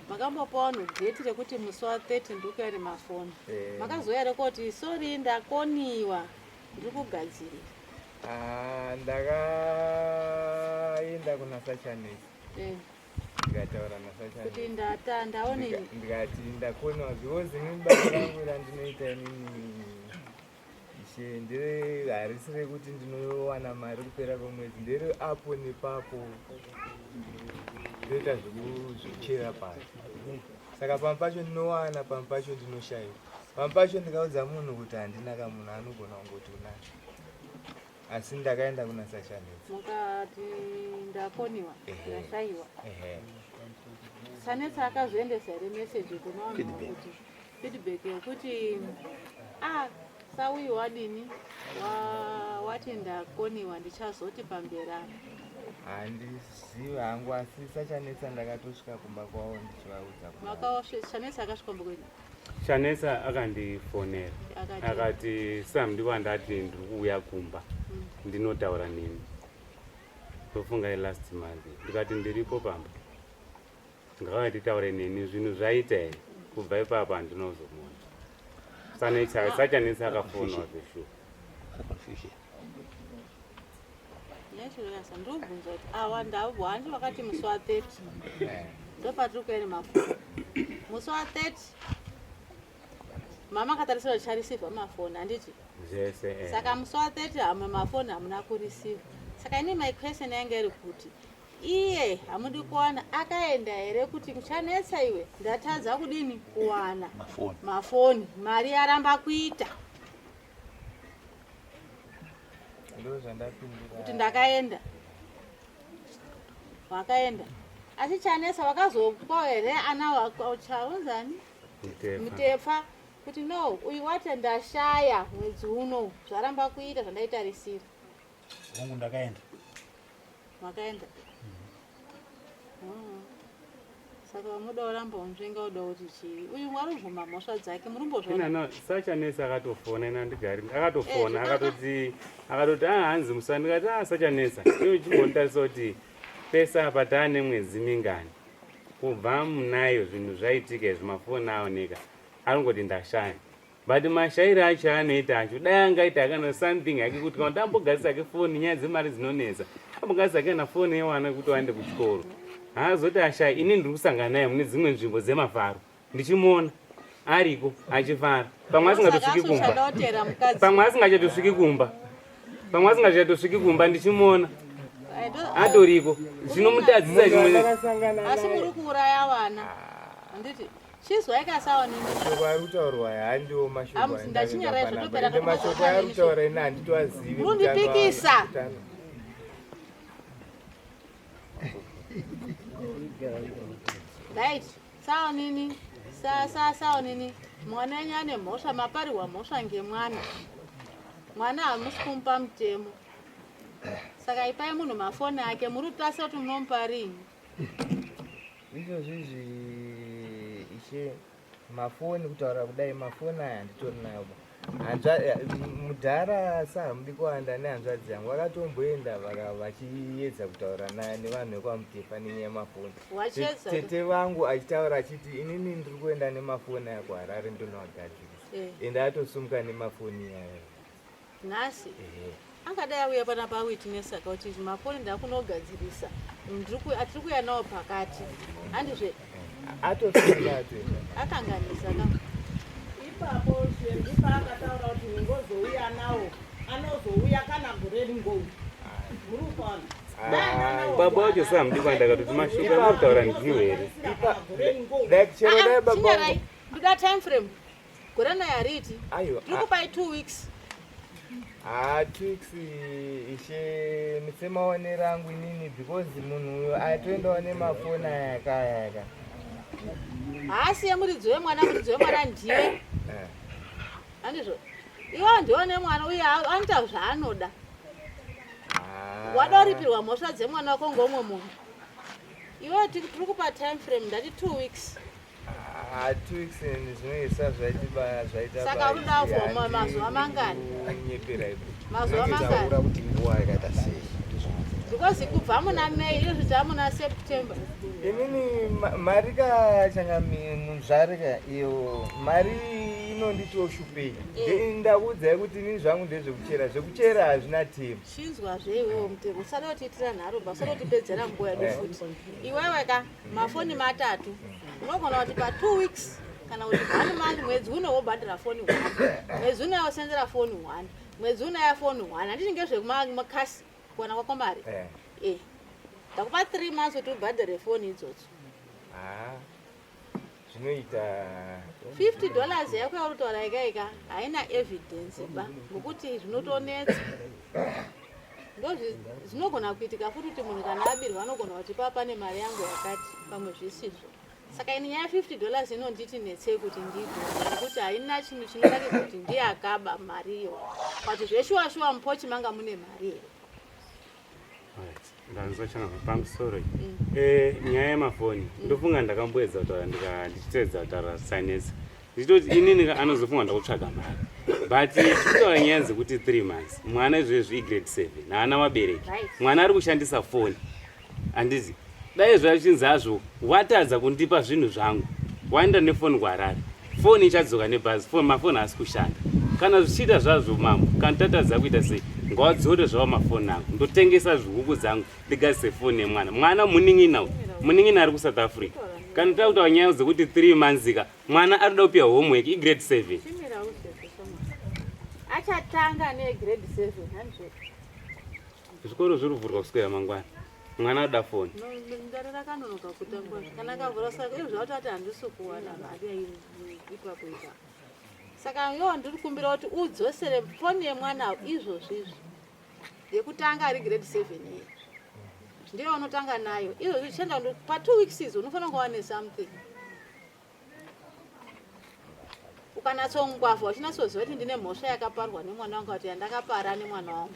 Speaker 6: Makambopa vanhu dheti rekuti musi wa 30 ndikuya nemafoni.
Speaker 3: Eh.
Speaker 6: Makazouya here koti sorry ndakoniwa ndiri kugadzirira.
Speaker 3: Ah, ndakaenda kuna Sachanesi
Speaker 6: Eh,
Speaker 3: ndikataura naSachanesi
Speaker 6: kuti ndata ndaone
Speaker 3: Ndikati ndakoniwa because inini basa rangu randinoita inini ishe ndere harisi rekuti ndinowana mari kupera kwemwedzi ndere apo nepapo ndoita zvekuchera pasi saka pamwe pacho ndinowana pamwe pacho ndinoshaiwa pamwe pacho ndikaudza munhu kuti handina ka munhu anogona kungoti unacho asi ndakaenda kuna Sachanetsa
Speaker 6: mukati ndakoniwa
Speaker 3: Ehe.
Speaker 6: ndashaiwa.
Speaker 3: Ehe.
Speaker 6: Sanetsa akazoendesa here message kuna vanhu kuti feedback yekuti ah sauyu wadini Wa- wati ndakoniwa ndichazoti pamberi apa.
Speaker 3: Handizivi hangu asi Sachanetsa ndakatosvika kumba kwavo ndichivaudza kudaro.
Speaker 6: Makawashanetsa akasvika kumba kwenyu
Speaker 5: Chanetsa akandifonera
Speaker 6: Akati?
Speaker 5: akati Sam ndiko andati ndiri kuuya kumba ndinotaura nemi ndofunga last month ndikati ndiripo pamba ngavati titaure neni zvinhu zvaita here kubva ipapo handinozomuona Sanetsa Sachanetsa akafonwa zveshuwa
Speaker 6: Nyachirasa ndobvunza kuti awa ndabva handi vakati musi wa 30 ndopatiri kuya nemafoni musi wa 30 mama akatarisira kuti charisivha mafoni handiti
Speaker 5: zvese eh.
Speaker 6: saka musi wa 30 hamwe mafoni hamuna kurisivha saka ini my question yange iri kuti iye hamudi kuwana akaenda here kuti kuchanetsa iwe ndatadza kudini kuwana
Speaker 4: Mafoni.
Speaker 6: mafoni mari yaramba kuita
Speaker 3: Ndo zvandapindura.
Speaker 6: kuti ndakaenda wakaenda asi chanesa wakazopawo here ana chaunzani
Speaker 5: Mutefa.
Speaker 6: mutefa kuti no uyu wati ndashaya mwedzi uno zvaramba kuita zvandaitarisira
Speaker 1: Hongu ndakaenda.
Speaker 6: wakaenda Mm. saka wamuda uramba unzvenga uda kuti chii uyu mwari ubvuma mhosva dzake murumbozvona
Speaker 5: Ina no Sachanetsa akatofona ina ndigari akatofona
Speaker 6: Eh,
Speaker 5: akatoti akatoti ah hanzi musa ndikati ah Sachanetsa iwe chimbonditarisa kuti pese apa taane mwedzi mingani kubva munayo zvinhu zvaitika izvi mafoni aoneka anongoti ndashaya but mashayiro acho anoita acho dai angaita kana something hake kuti kana ndambogadzisa hake foni nyaya dzemari dzinonetsa ambogadzisa hake kana foni yewana kuti waende kuchikoro haazoti ashaya ini ndiri kusangana naye mune dzimwe nzvimbo dzemafaro ndichimuona ariko achifara pamwe asingatosviki kumba
Speaker 6: Saka mukadzi
Speaker 5: pamwe asingachatosviki kumba pamwe asingachatosviki kumba ndichimuona atoriko zvinomutadzisa chimwe
Speaker 3: Ndakasangana
Speaker 6: asi
Speaker 3: naye.
Speaker 6: muri kuuraya vana handiti chizwai kasaonini
Speaker 3: Mashoko ari kutaurwa aya handiwo mashoko
Speaker 6: Amusi,
Speaker 3: andave
Speaker 6: ndachinyarai
Speaker 3: panapa.
Speaker 6: zvotopera
Speaker 3: Ende mashoko ari kutaura ini handitoazivi
Speaker 6: Mundipikisa. Right, saonini sa sa saonini mwana wenyu ane mhosva maparirwa mhosva ngemwana mwana hamusi kumupa mutemo saka ipai munhu mafoni ake muri kutarisa kuti munomupa rini
Speaker 3: Izvozvi izvi ishe mafoni kutaura kudai mafoni aya handitori nayo ba. Mudhara sahamudi kuwanda nehanzvadzi yangu vakatomboenda vachiedza kutaura naye nevanhu vekwamutefa nenyaya yemafoni.
Speaker 6: Wachiedza?
Speaker 3: Tete vangu achitaura achiti inini ndiri kuenda nemafoni aya kuHarare ndonoagadzirisa.
Speaker 6: Eh.
Speaker 3: Ende atosumuka nemafoni iyayo.
Speaker 6: Nhasi
Speaker 3: Ehe.
Speaker 6: angadai auya panapa awitness akauti mafoni ndakunogadzirisa atiri kuuya nawo pakati handizve
Speaker 3: Atosumuka atoenda.
Speaker 6: akanganisa ka
Speaker 8: Ipapo Shembi paakataura kuti ndingozouya nawo anozouya kana gore ringouya muri kuona
Speaker 5: baba wacho sahamudi ndakatoti mashoko amuri kutaura ndiwo here
Speaker 3: Dai chero dai baba vangu
Speaker 6: chinyarai ndoda time frame gore nayo hariti
Speaker 3: Aiwa.
Speaker 6: tiri kupai 2 weeks.
Speaker 3: Haa Twix ishe semaonero angu inini because munhu uyo atoendawo nemafoni aya akaya ka.
Speaker 6: Haasi yemuridzi wemwana, muridzi wemwana ndiwe.
Speaker 3: Eh.
Speaker 6: Handizvo. Iwe ndiwe nemwana uye anoita zvaanoda.
Speaker 3: Ah.
Speaker 6: Wadoripirwa mhosva dzemwana wako ngomwe munhu. Iwe tiri kupa time frame ndati 2 weeks.
Speaker 3: Ah, 2 weeks zvinenge zvaita zvaita.
Speaker 6: Saka uri kuda for mazuva mangani?
Speaker 3: Kunyepera ipo.
Speaker 6: Mazuva mangani?
Speaker 2: Taura kuti nguva yakaita sei.
Speaker 6: Because kubva muna May izvi dzamuna September.
Speaker 3: Inini mari ka changamuzvari ka iyo mari inonditiwo shupei.
Speaker 6: Eh.
Speaker 3: Ndakuudzai kuti inini zvangu ndezvekuchera zvekuchera hazvina tema.
Speaker 6: Chinzwa zve iwewe mutemo usada kutiitira nharo ba usada kutipedzera nguva yedu
Speaker 3: Eh.
Speaker 6: futi. Iwewe ka mafoni matatu unogona kuti pa 2 weeks kana kuti one month mwedzi uno wobhadhara foni one mwedzi uno wosenzera foni one mwedzi uno ya foni one handiti ngezvekumakasi kuwana kwako mari
Speaker 3: Eh.
Speaker 6: eh ndakupa 3 months kuti ubhadhare foni idzodzo
Speaker 3: Ah. Zvinoita
Speaker 6: 50 dollars yako yauri kutaura ika ika haina evidence ba ngokuti zvinotonetsa ndozvinogona kuitika futi kuti munhu kana abirwa anogona kuti pa pane mari yangu yakati pamwe zvisizvo saka ini nyaya 50 dollars inonditi netsei kuti ndiidzose nekuti haina chinhu chinoratidza kuti ndiye akaba mari iyo but zveshuwa shuwa mupochi manga mune mari here
Speaker 5: Alright, ndanzwa changa pamusoro iyi. Eh, nyaya yemafoni ndofunga ndakamboedza kutaura ndichiteedza kutaura sanetsa ndichitoti inini ka anozofunga ndakutsvaga mari but tichitaura nyaya dzekuti 3 months mwana izvezvi igrade 7 haana vabereki
Speaker 6: Right.
Speaker 5: mwana ari kushandisa foni handizi dai zvachinzi hazvo watadza kundipa zvinhu zvangu waenda nefoni kuharare foni ichadzoka nebhazi foni mafoni haasi kushanda kana zvichiita zvazvo mambo kana tatadza kuita sei ngawadzore zvavo mafoni angu ndotengesa zvihuku dzangu ndigadzise foni yemwana mwana munin'ina uyu munin'ina ari kusouth africa kana takutaura nyaya dzekuti 3 months ka mwana ari kuda kupiwa homework igrade 7
Speaker 6: Chimira uzvezvo shamwari. Achatanga negrade 7 handizvo.
Speaker 5: Zvikoro zviri kuvhurwa kuswera mangwana. Mwana anoda foni.
Speaker 6: Dare rakanonoka kutangwa kana kavhura saka izvo zvatati handisi kuwana mari ipapo ipapo. Saka iwo ndiri kumbira kuti udzosere foni yemwana izvozvi izvi yekutanga ari grade 7 iyi. Ndiyo unotanga nayo. Izvozvi chienda pa 2 weeks izvo unofanira kunge wane something. Ukanatsongwavha uchinatsoziva kuti ndine mhosva yakaparwa nemwana wangu kuti yandakapara nemwana wangu.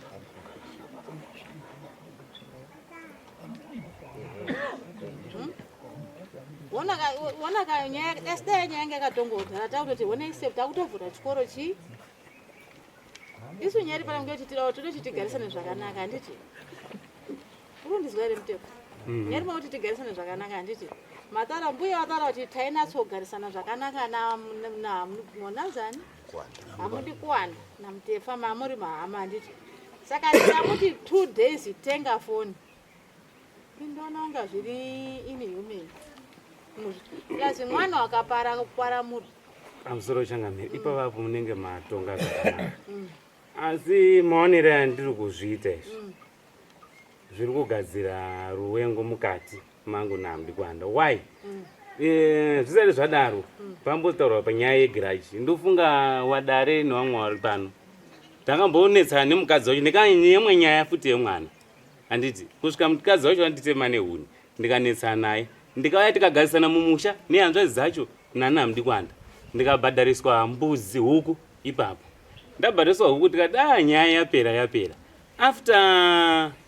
Speaker 6: Wona ka nyaya asi dai nyaya yanga yakatongodhara takutoti hona except takutovhura chikoro chii isu nyaya iri pana kunge tirawo tototi tigarisane zvakanaka handiti Urundizwa here muteko? Mm -hmm. Nyari makuti tigarisane zvakanaka handiti? Matara mbuya vatara kuti tainatsogarisana zvakanaka na na monazani? Hamudi kuwana naMutefa mamuri mahama handiti? Saka tikamuti 2 days tenga foni. Indoona kunga zviri inhuman. Plus mwana wakapara kupara muri.
Speaker 5: Pamusoro changamire ipavapo munenge matonga zvakanaka. Asi maonero andiri kuzviita izvi. Zviri kugadzira ruwengo mukati mangu naMdikwanda. Why? Zvisati zvadaro, pambotaurwa panyaya yegiraji. Ndofunga wadare nevamwe vari pano. Takambonetsana nemukadzi wacho ndikanyemwe nyaya futi yemwana. Handiti kusvika mukadzi wacho anditema nehuni ndikanetsana naye. Ndikauya tikagarisana mumusha nehanzvadzi dzacho nana Mdikwanda. Ndikabhadhariswa mbudzi huku ipapo. Ndabhadhariswa huku tikati ah nyaya yapera yapera. After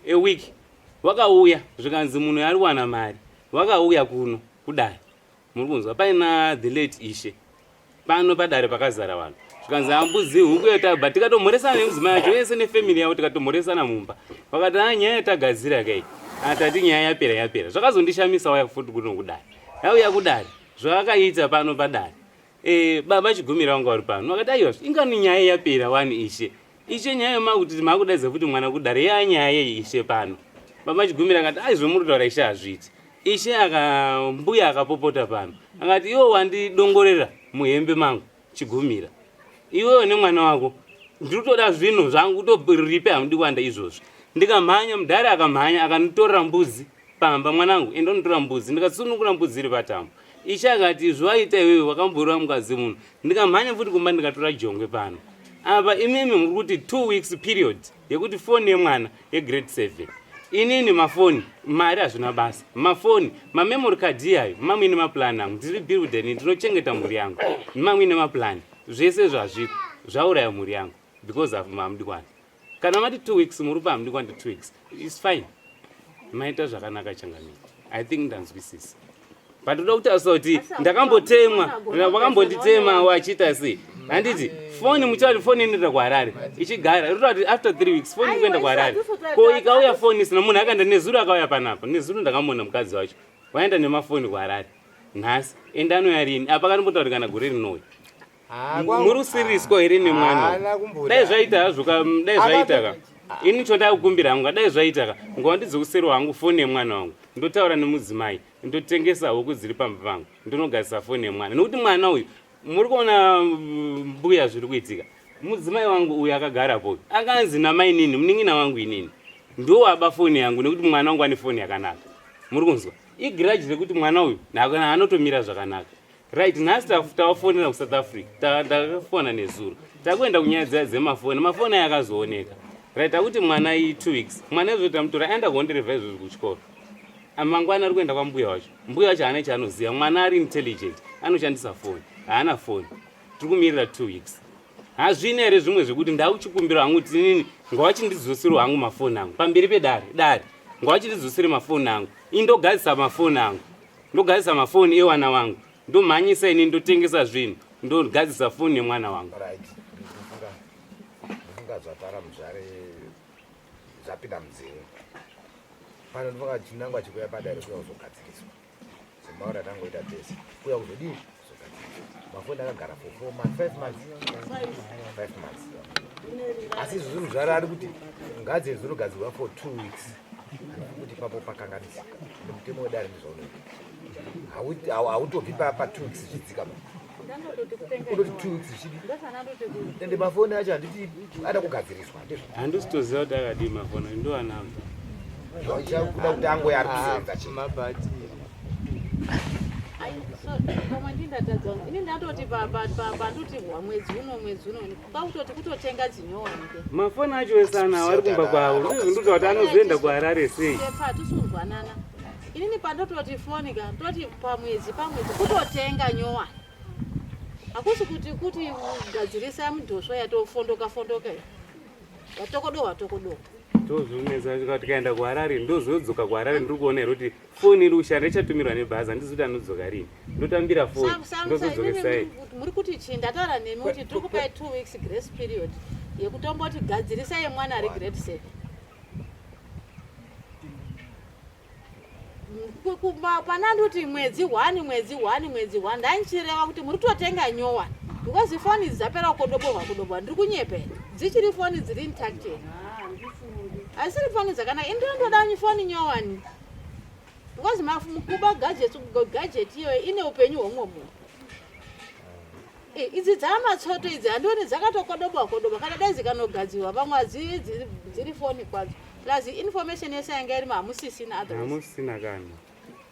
Speaker 5: a week wakauya zvikanzi munhu ari kuwana mari wakauya kuno kudare muri kunzwa paina the late ishe pano padare pakazara vanhu zvikanzi ambudzi huku yatabva tikatomhoresana nemudzimai wacho vese nefamily yavo tikatomhoresana mumba vakati a nyaya yatagadzira kai atati nyaya yapera yapera zvakazondishamisa waya futi kuno kudare yauya kudare zvavakaita pano padare Eh, baba Chigumira vanga vari pano vakati aiwa ingani nyaya yapera wani ishe ishe nyaya yemakuti makudaidza futi mwana kudare yanyaya yei ishe pano baba Chigumira akati ai zvomuri kutaura ishe hazviiti ishe aka mbuya akapopota pano akati iwe wandidongorera muhembe mangu Chigumira iwewe nemwana wako ndiri kutoda zvinhu zvangu kutoripe hamudi kuwanda izvozvi ndikamhanya mudhara akamhanya akanditorera mbudzi pamba mwanangu enda unotora mbudzi ndikatsunungura mbudzi iri patambo ishe akati izvo waita iwewe wakamborova mukadzi munhu ndikamhanya futi kumba ndikatora jongwe pano. Apa imimi muri kuti 2 weeks period yekuti foni yemwana yegrade 7 inini mafoni mari hazvina basa mafoni mamemory card iyayo mamuine maplan angu ndiri builder ini ndinochengeta mhuri yangu mamuine maplan zvese zvazviko zvauraya mhuri yangu because of mamudikwana kana mati 2 weeks muri pa hamudikwana 2 weeks is fine maita zvakanaka changamire i think ndanzwisisa but ndoda kutaurisa kuti ndakambotemwa vakambonditema wachiita sei handiti foni muchati foni inoenda kuharare ichigara inotaura kuti after three weeks foni ikuenda kuharare ko ikauya foni isina munhu akaenda nezuro akauya panapa nezuro ndakamuona mukadzi wacho waenda nemafoni kuharare nhasi ende anouya rini apa akanombotaura kana gore rinouya
Speaker 3: Ah,
Speaker 5: muri kusiriswa here nemwana dai zvaita hazvo ka dai zvaita ka ini choda kukumbira hangu dai zvaita ka nguva ndidzokuserwa hangu foni yemwana wangu ndotaura nemudzimai ndotengesa huku dziri pamba pangu ndonogadzisa foni yemwana nekuti mwana uyu muri kuona mbuya zviri kuitika mudzimai wangu uyu akagarapo akanzi namainini munin'ina wangu inini ndowaba foni yangu nekuti mwana wangu ane foni yakanaka muri kunzwa igiraji rekuti mwana uyu anotomira zvakanaka Right, nhasi tawafonera kuSouth Africa, takafona nezuro, takuenda kunyaya dziya dzemafoni, mafoni aya akazooneka. Right, takuti mwana iyi 2 weeks, mwana izvo tamutora aenda kuhonderevha izvozvi kuchikoro. Mangwana ari kuenda kwambuya wacho, mbuya wacho haana chaanoziva, mwana ari intelligent, anoshandisa foni, haana foni. Tiri kumirira 2 weeks. Hazvina here zvimwe zvekuti ndakuchikumbira hangu kuti inini ngawachindidzosero hangu mafoni angu pamberi pedare, dare ngawachindidzosere mafoni angu, ini ndogadzisa mafoni angu. Ndogadzisa mafoni ewana wangu ndomhanyisa ini ndotengesa zvinhu ndogadzisa foni yemwana wangu.
Speaker 2: Right. Ndofunga ndofunga zvatara muzvare zvapinda mudzimu. Pano ndofunga chinangwa chekuya padare kuya kuzogadziriswa. Semaura tangoita tese. Kuya kuzodii? Kuzogadziriswa. Mafoni akagara for 4 months, 5 months. 5 months. Asi izvozvo muzvare ari kuti ngadzi zvinogadzirwa for 2 weeks. Kuti papo pakanganisika. Mutemo wedare ndizvaunoita. Hautobvi pa 2 weeks zvichidzika ba. Unoti 2 weeks zvichidi. Ende mafoni acho handiti ada kugadziriswa ndizvo.
Speaker 5: Handisi toziva kuti akadii mafoni ndo anabva.
Speaker 2: Zvakuda kuti angoya ari kusevenza chete.
Speaker 3: Mabhatiri.
Speaker 6: Pamwe ndindatadza ini ndatoti pandoti mwedzi uno mwedzi uno kwakutoti kutotenga dzinyowani ke
Speaker 5: Mafoni acho ese anawo ari kumba kwavo. Ndizvo ndikuti kuti anozoenda kuHarare sei?
Speaker 6: Sefa tisunzwanana inini pandototi foni ka toti pamwedzi pamwedzi kutotenga nyowani hakusi kuti kuti gadzirisa mudhosvo yatofondoka fondoka iyo watokodowa tokodowa
Speaker 5: Ndozvinetsa tikaenda kuHarare ndozodzoka kuHarare ndiri kuona here kuti foni iri kushanda ichatumirwa nebhazi handizi kuti anodzoka rini ndotambira foni ndozodzokesai
Speaker 6: muri kuti chii ndataura nemi kuti tiri kupai two weeks grace period yekutomboti gadzirisai mwana ari grade seven pana ndoti mwedzi one mwedzi one mwedzi one ndandichireva kuti muri kutotenga nyowani because foni idzi dzapera kukodoborwa kudoborwa ndiri kunyepera dzichiri foni dziri intact here haisiri foni dzakanaka ini ndinotoda foni nyowani because kuba gadget gadget iyoyo ine upenyu hwomwe munhu eh, idzi dzamatsoto idzi handioni dzakatokodoba kodoba kana dai dzikanogadzirwa pamwe dziri foni kwadzo plus information yese yanga irimo hamusisina otherwise
Speaker 5: hamusisina kana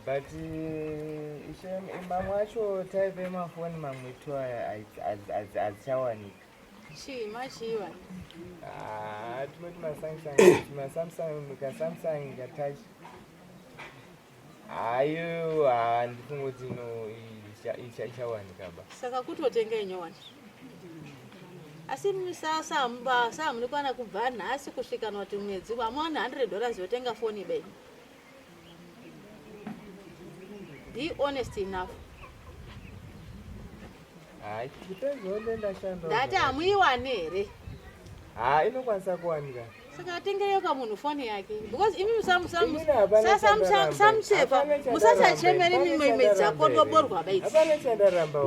Speaker 3: but eh, ishe mamwe acho type emafoni mamwe to aya hadzichawanika
Speaker 6: Chii machii vana?
Speaker 3: Ah, tinoti maSamsung, maSamsung, kaSamsung katouch. Hayo, handifungi kuti ino ichawanika ba.
Speaker 6: Saka kutotenga inyowani. Asi samunikwana kubva nhasi kusvika noti mwedzi wamuwana 100 dollars yotenga foni bei. Be honest enough. Ndati hamuiwane here?
Speaker 3: Ha inokwanisa kuwanika.
Speaker 6: Saka atengereyo kamunhu foni yake because imi samuchepa musasachemere mimwe imwe dzakodoborwa baidzi.
Speaker 3: Hapana chandaramba.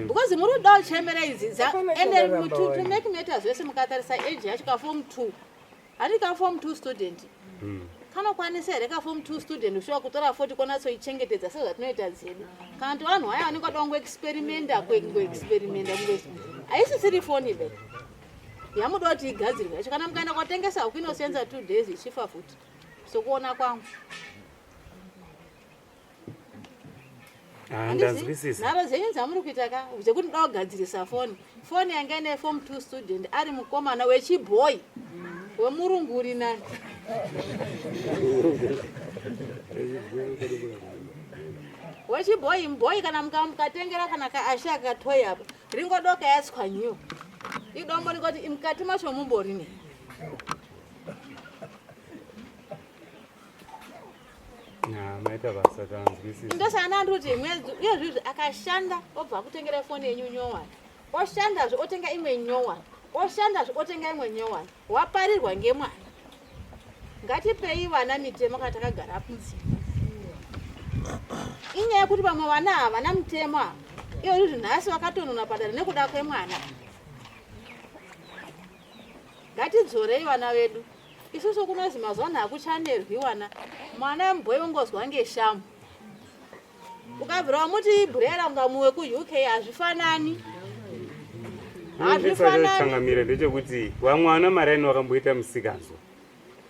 Speaker 6: Because muri kuda kuchemera idzi dza and to make matters vese mukatarisa age yacho ka form 2. Hati ka form 2 student. Kanokwanisa here ka form 2 student shuwa kutora 40 konatsoichengetedza sezvatinoita dzedu. Kana kuti vanhu vaya vanenge vada kungoexperimenta kungoexperimenta kungo haisisiri foni be. Yamuda kuti igadzirwe yacho kana mukaenda kwatengesa huku inosenza 2 days ichifa futi. Sokuona kwangu.
Speaker 5: Ah, ndanzwisisa.
Speaker 6: Nharo dzenyu dzamuri kuita ka dzekuti ndoda kugadzirisa foni. Foni yanga ine form 2 student ari mukomana wechibhoyi wemurungu uri nani. Wechibhoyi mubhoyi kana mukatengera kana kaasha akatoyi apa ringodoka yatswanyiwa. Idombo ringoti mukati macho mumborini.
Speaker 5: Maita basa tanzwisisa.
Speaker 6: Ndosaka ndiri kuti mwedzi uye zvizvi akashanda obva akutengera foni yenyu nyowani. Oshandazve otenga imwe nyowani. Oshandazve otenga imwe nyowani. Waparirwa ngemwana. Ngatipei vana mitemo kana takagara mudzimba. Inyaya yekuti vamwe vana havana mutemo ava. Iyo izvi nhasi vakatonona padare nekuda kwemwana. Ngatidzorei vana vedu. Isusu kunozi mazuva ano hakuchanerwi wana. Mwana mubhoyi ungozwa ngeshamu. Ukabvira wamuti ibrera kunga muwe kuUK hazvifanani. Hazvifanani.
Speaker 5: Changamire ndechekuti vamwe vana maraini vakamboita misikanzwa.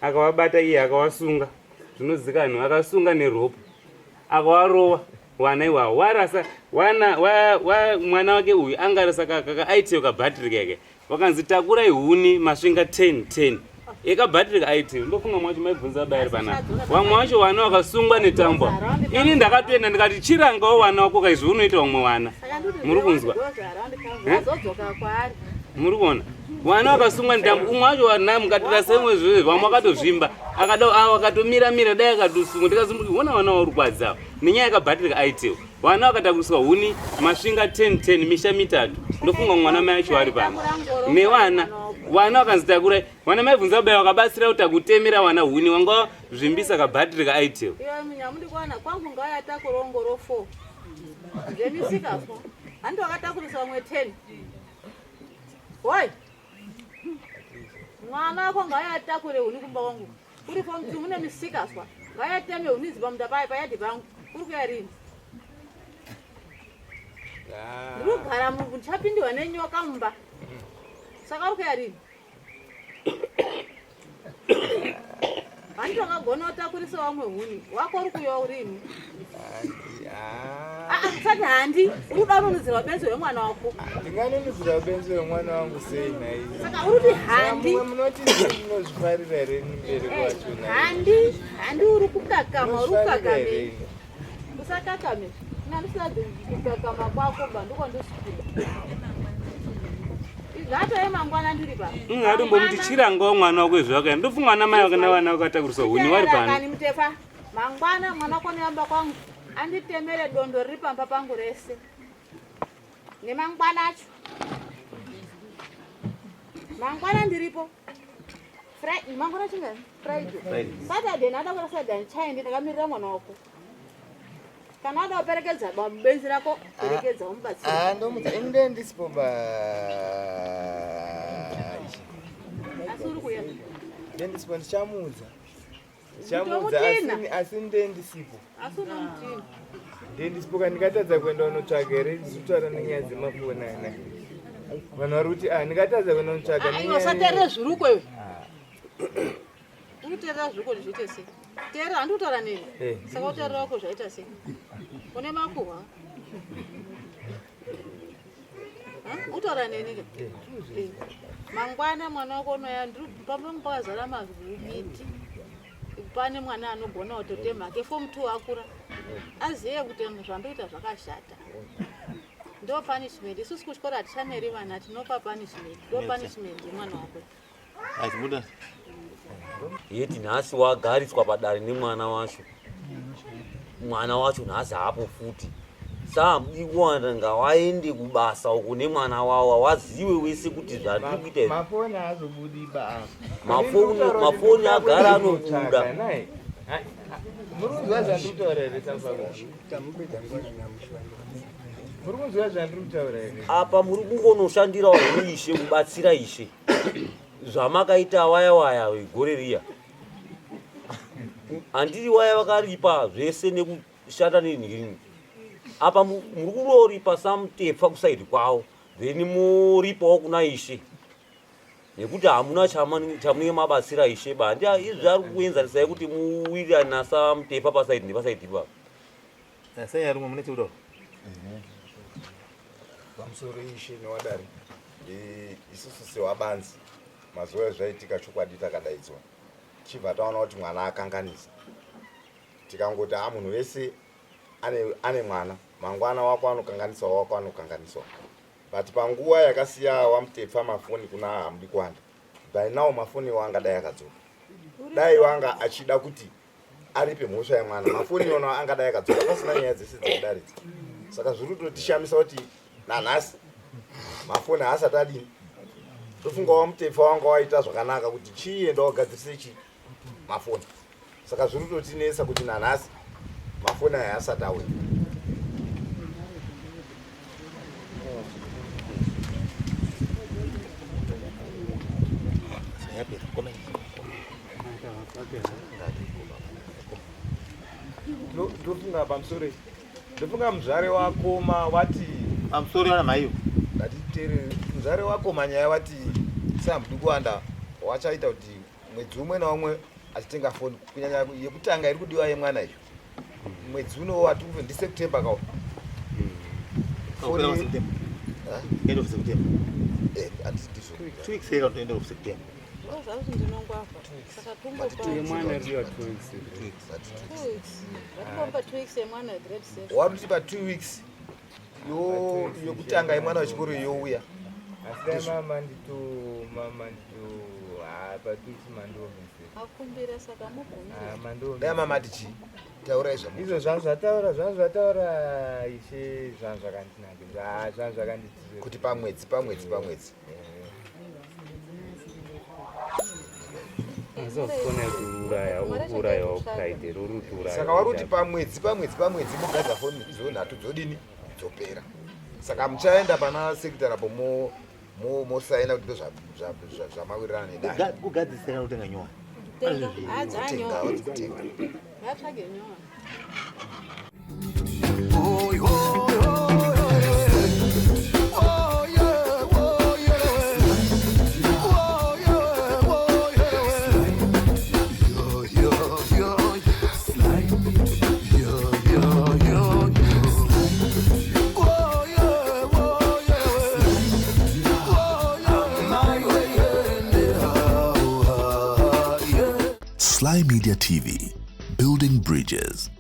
Speaker 5: Akavabata iye akawasunga zvinozikanwa akasunga nerope akawarova wana iwawo warasa wana wa, wa, mwana wake uyu angarasa kaka aitiyo kabhatiri keke Vakanzi takurai huni masvinga 10 10 ekabhatiri kaiti ndofunga mwacho maibvunza bayari panapa vamwe wacho vana vakasungwa netambwa ini ndakatoenda ndikati chirangawo vana wako kaizvi unoita vamwe vana muri kunzwa eh? muri kuona vana vakasungwa netambo umwe wacho vana mukatira semwe zve vamwe vakatozvimba akada akatomira mira dai akatosungwa ndikazimbuona vana vauri kwadza nenyaya yakabhatiri kaitiwo Vana vakatakuriswa huni masvinga 10 10 misha mitatu ndofunga mwana mai acho ari pano nevana vana vakanzi takurai vana mai bvunza baya vakabatsira kuti takutemera vana huni wanga zvimbisa kabhatiri ka itel
Speaker 6: nyamudikwana kwangu ngauya takurongoro 4 zvemisika fo handi wakatakurisa vamwe 10 woi mwana wako ngauya atakure huni kumba kwangu Uri form 2 mune misikazwa. Ngayateme unizi pamunda paye payadhi pangu. Uri kuya rini? Ndiri kugara ndichapindiwa nenyoka mumba. Saka uri kuya rini? Hanti wakagona utakurisa wamwe huni. Wako uri kuya rini? Ah, ah, usati handi uri kuda kununudzirwa benzi hwemwana wako.
Speaker 3: Ndinganunudzira benzi hwemwana wangu sei nhai?
Speaker 6: Saka uri kuti handi.
Speaker 3: Mumwe munoti ndinozvifarira here ini mubereki
Speaker 6: eh,
Speaker 3: wacho nhai?
Speaker 6: Handi, handi uri kukakama, uri
Speaker 3: Ndinozvifarira here
Speaker 6: kukakamei.
Speaker 3: ini?
Speaker 6: Usakakame. Ina ndisina kukakama kwako ba ndiko ndisikuda. Izvatove mangwana ndiri pa.
Speaker 5: Atombomuti chirangawo mwana wako izvi wakaenda ndofunga ana mai vake nevana vakatakuriswa huni vari pano
Speaker 6: Kani mutefa. Mangwana mwana wako neyamba kwangu anditemere dondo riri pamba pangu rese nemangwana acho mangwana ndiripo mangwana chingani friday saturday ndada kuenda saturday handichaendi ndakamirira mwana wako kana wada kuperekedza benzi rako perekedza umubatsire
Speaker 3: Ah, ndomudza ini ndee ndisipo ba
Speaker 6: asi uri kuya
Speaker 3: ndee ndisipo ndichamuudza Ndichamuudza asi asi ndee ndisipo.
Speaker 6: Asi unomutina.
Speaker 3: Ndee ndisipo kana ndikatadza kuenda unotsvaga here ndikutaura nenyaya dzemafoni ana. Vanhu vari kuti ah ndikatadza kuenda unotsvaga
Speaker 6: nenyaya. Aiwa usateerere zviruko iwe. Uri kuteerera zviruko zviite sei? Teerera handi kutaura neni.
Speaker 3: Eh.
Speaker 6: Saka uteerera wako zvaita sei? Une makuhwa. Utaura neni ke?
Speaker 3: Eh.
Speaker 6: Eh. Mangwana mwana wako unoya ndiri pamba pangu pakazara miti. Pane mwana anogona kutotema hake form 2 akura. Aziye kuti zvandoita zvakashata. Ndo punishment. Isusu kuchikoro hatichaneri vana tinopa punishment. Ndo punishment yemwana wako.
Speaker 9: Yeti nhasi wagariswa padare nemwana wacho mwana wacho nhasi haapo futi saa mudikwana ngawaende kubasa uko nemwana wawo waziwe wese kuti zvatiri kuita izvi.
Speaker 3: Mafoni haazobudi ba apa.
Speaker 9: Mafoni agara anobuda.
Speaker 3: Muri kunzwa zvandiri kutaura here Samfaku? Muri kunzwa zvandiri kutaura here?
Speaker 9: Apa muri kungonoshandirawo henyu ishe kubatsira ishe zvamakaita waya waya gore riya handiri waya vakaripa zvese nekushanda nenhirini apa muri kunoripa samutepfa kusaidi kwavo then moripawo kuna ishe nekuti hamuna chamunenge mabatsira ishe ba handi izvi ari kuenzanisai kuti muwirirane nasamutepfa pasaidi nepasaidi ipapo
Speaker 4: Sei arume mune chekuda?
Speaker 2: Pamusoro ishe newadare, isusu sewabanzi mazuva ezvaitika chokwadi takadaidzwa tichibva taona kuti mwana akanganisa, tikangoti ha munhu wese ane, ane mwana mangwana wako anokanganisawo wako anokanganisawo, but panguva yakasiya waMutepfa mafoni kuna Hamudi Kuwanda, by now mafoni iwo angadai akadzoka. Dai wanga achida kuti aripe mhosva yemwana, mafoni iwona angadai akadzoka pasina nyaya dzese dzekudaridza. Saka zviri kutotishamisa kuti nanhasi mafoni haasati adini. Ndofunga waMutepfa wanga waita zvakanaka kuti chienda wagadzirise chi mafoni. Saka zviri kutotinetsa kuti nanhasi mafoni aya asati auya.
Speaker 3: Ndofunga pamusoro, ndofunga muzvare wakoma wati
Speaker 4: pamusoro yana maiyo.
Speaker 2: Ngatiteerere muzvare wakoma nyaya wati saMudi Kuwanda wachaita kuti mwedzi umwe naumwe achitenga foni, kunyanya yekutanga iri kudiwa yemwana iyo. Mwedzi uno wati uve ndiSeptember kawo.
Speaker 4: Kupera kwaSeptember. End of September.
Speaker 2: Handiti ndizvo?
Speaker 4: 2 weeks here to end of September.
Speaker 6: Zvakuti ndinongwavha saka tumbopa
Speaker 5: Yemwana iriwa 2 weeks.
Speaker 6: 2 weeks, ngatimbompa 2 weeks yemwana wegrade 7.
Speaker 2: Wari kuti pa 2 weeks yo yokutanga yemwana wechikoro youya.
Speaker 3: Asi dai mama ndito mama ndito ha pa 2 weeks mandiomesera.
Speaker 6: Akumbira saka mubvumire.
Speaker 2: Dai mama ati chii? Taurai zvamu.
Speaker 3: Izvo zvangu zvataura, zvangu zvataura ishe, zvangu zvakandinakira, zvangu zvakanditira.
Speaker 2: Kuti pamwedzi, pamwedzi, pamwedzi.
Speaker 5: Azofona kuuraya, urayawo pride ruri kuuraya.
Speaker 2: Saka wari kuti pamwedzi, pamwedzi, pamwedzi mogadza foni dzo nhatu dzodini dzopera. Saka muchaenda pana secretary apo mosaina kuti ndo zvamawirirana nedare.
Speaker 4: Kugadzisira kutenga nyowani.
Speaker 6: Tenga adzanyowa.
Speaker 2: Kutenga.
Speaker 6: Ngatsvage nyowa.
Speaker 10: Oh, oh, oh, yeah, oh, yeah. Oh, yeah, oh, yeah. Yo, yo, yo. Yo, yo, yo, yo. Oh, yeah, oh, yeah. Oh, yeah. My way, yeah.
Speaker 11: Sly Media TV, building bridges.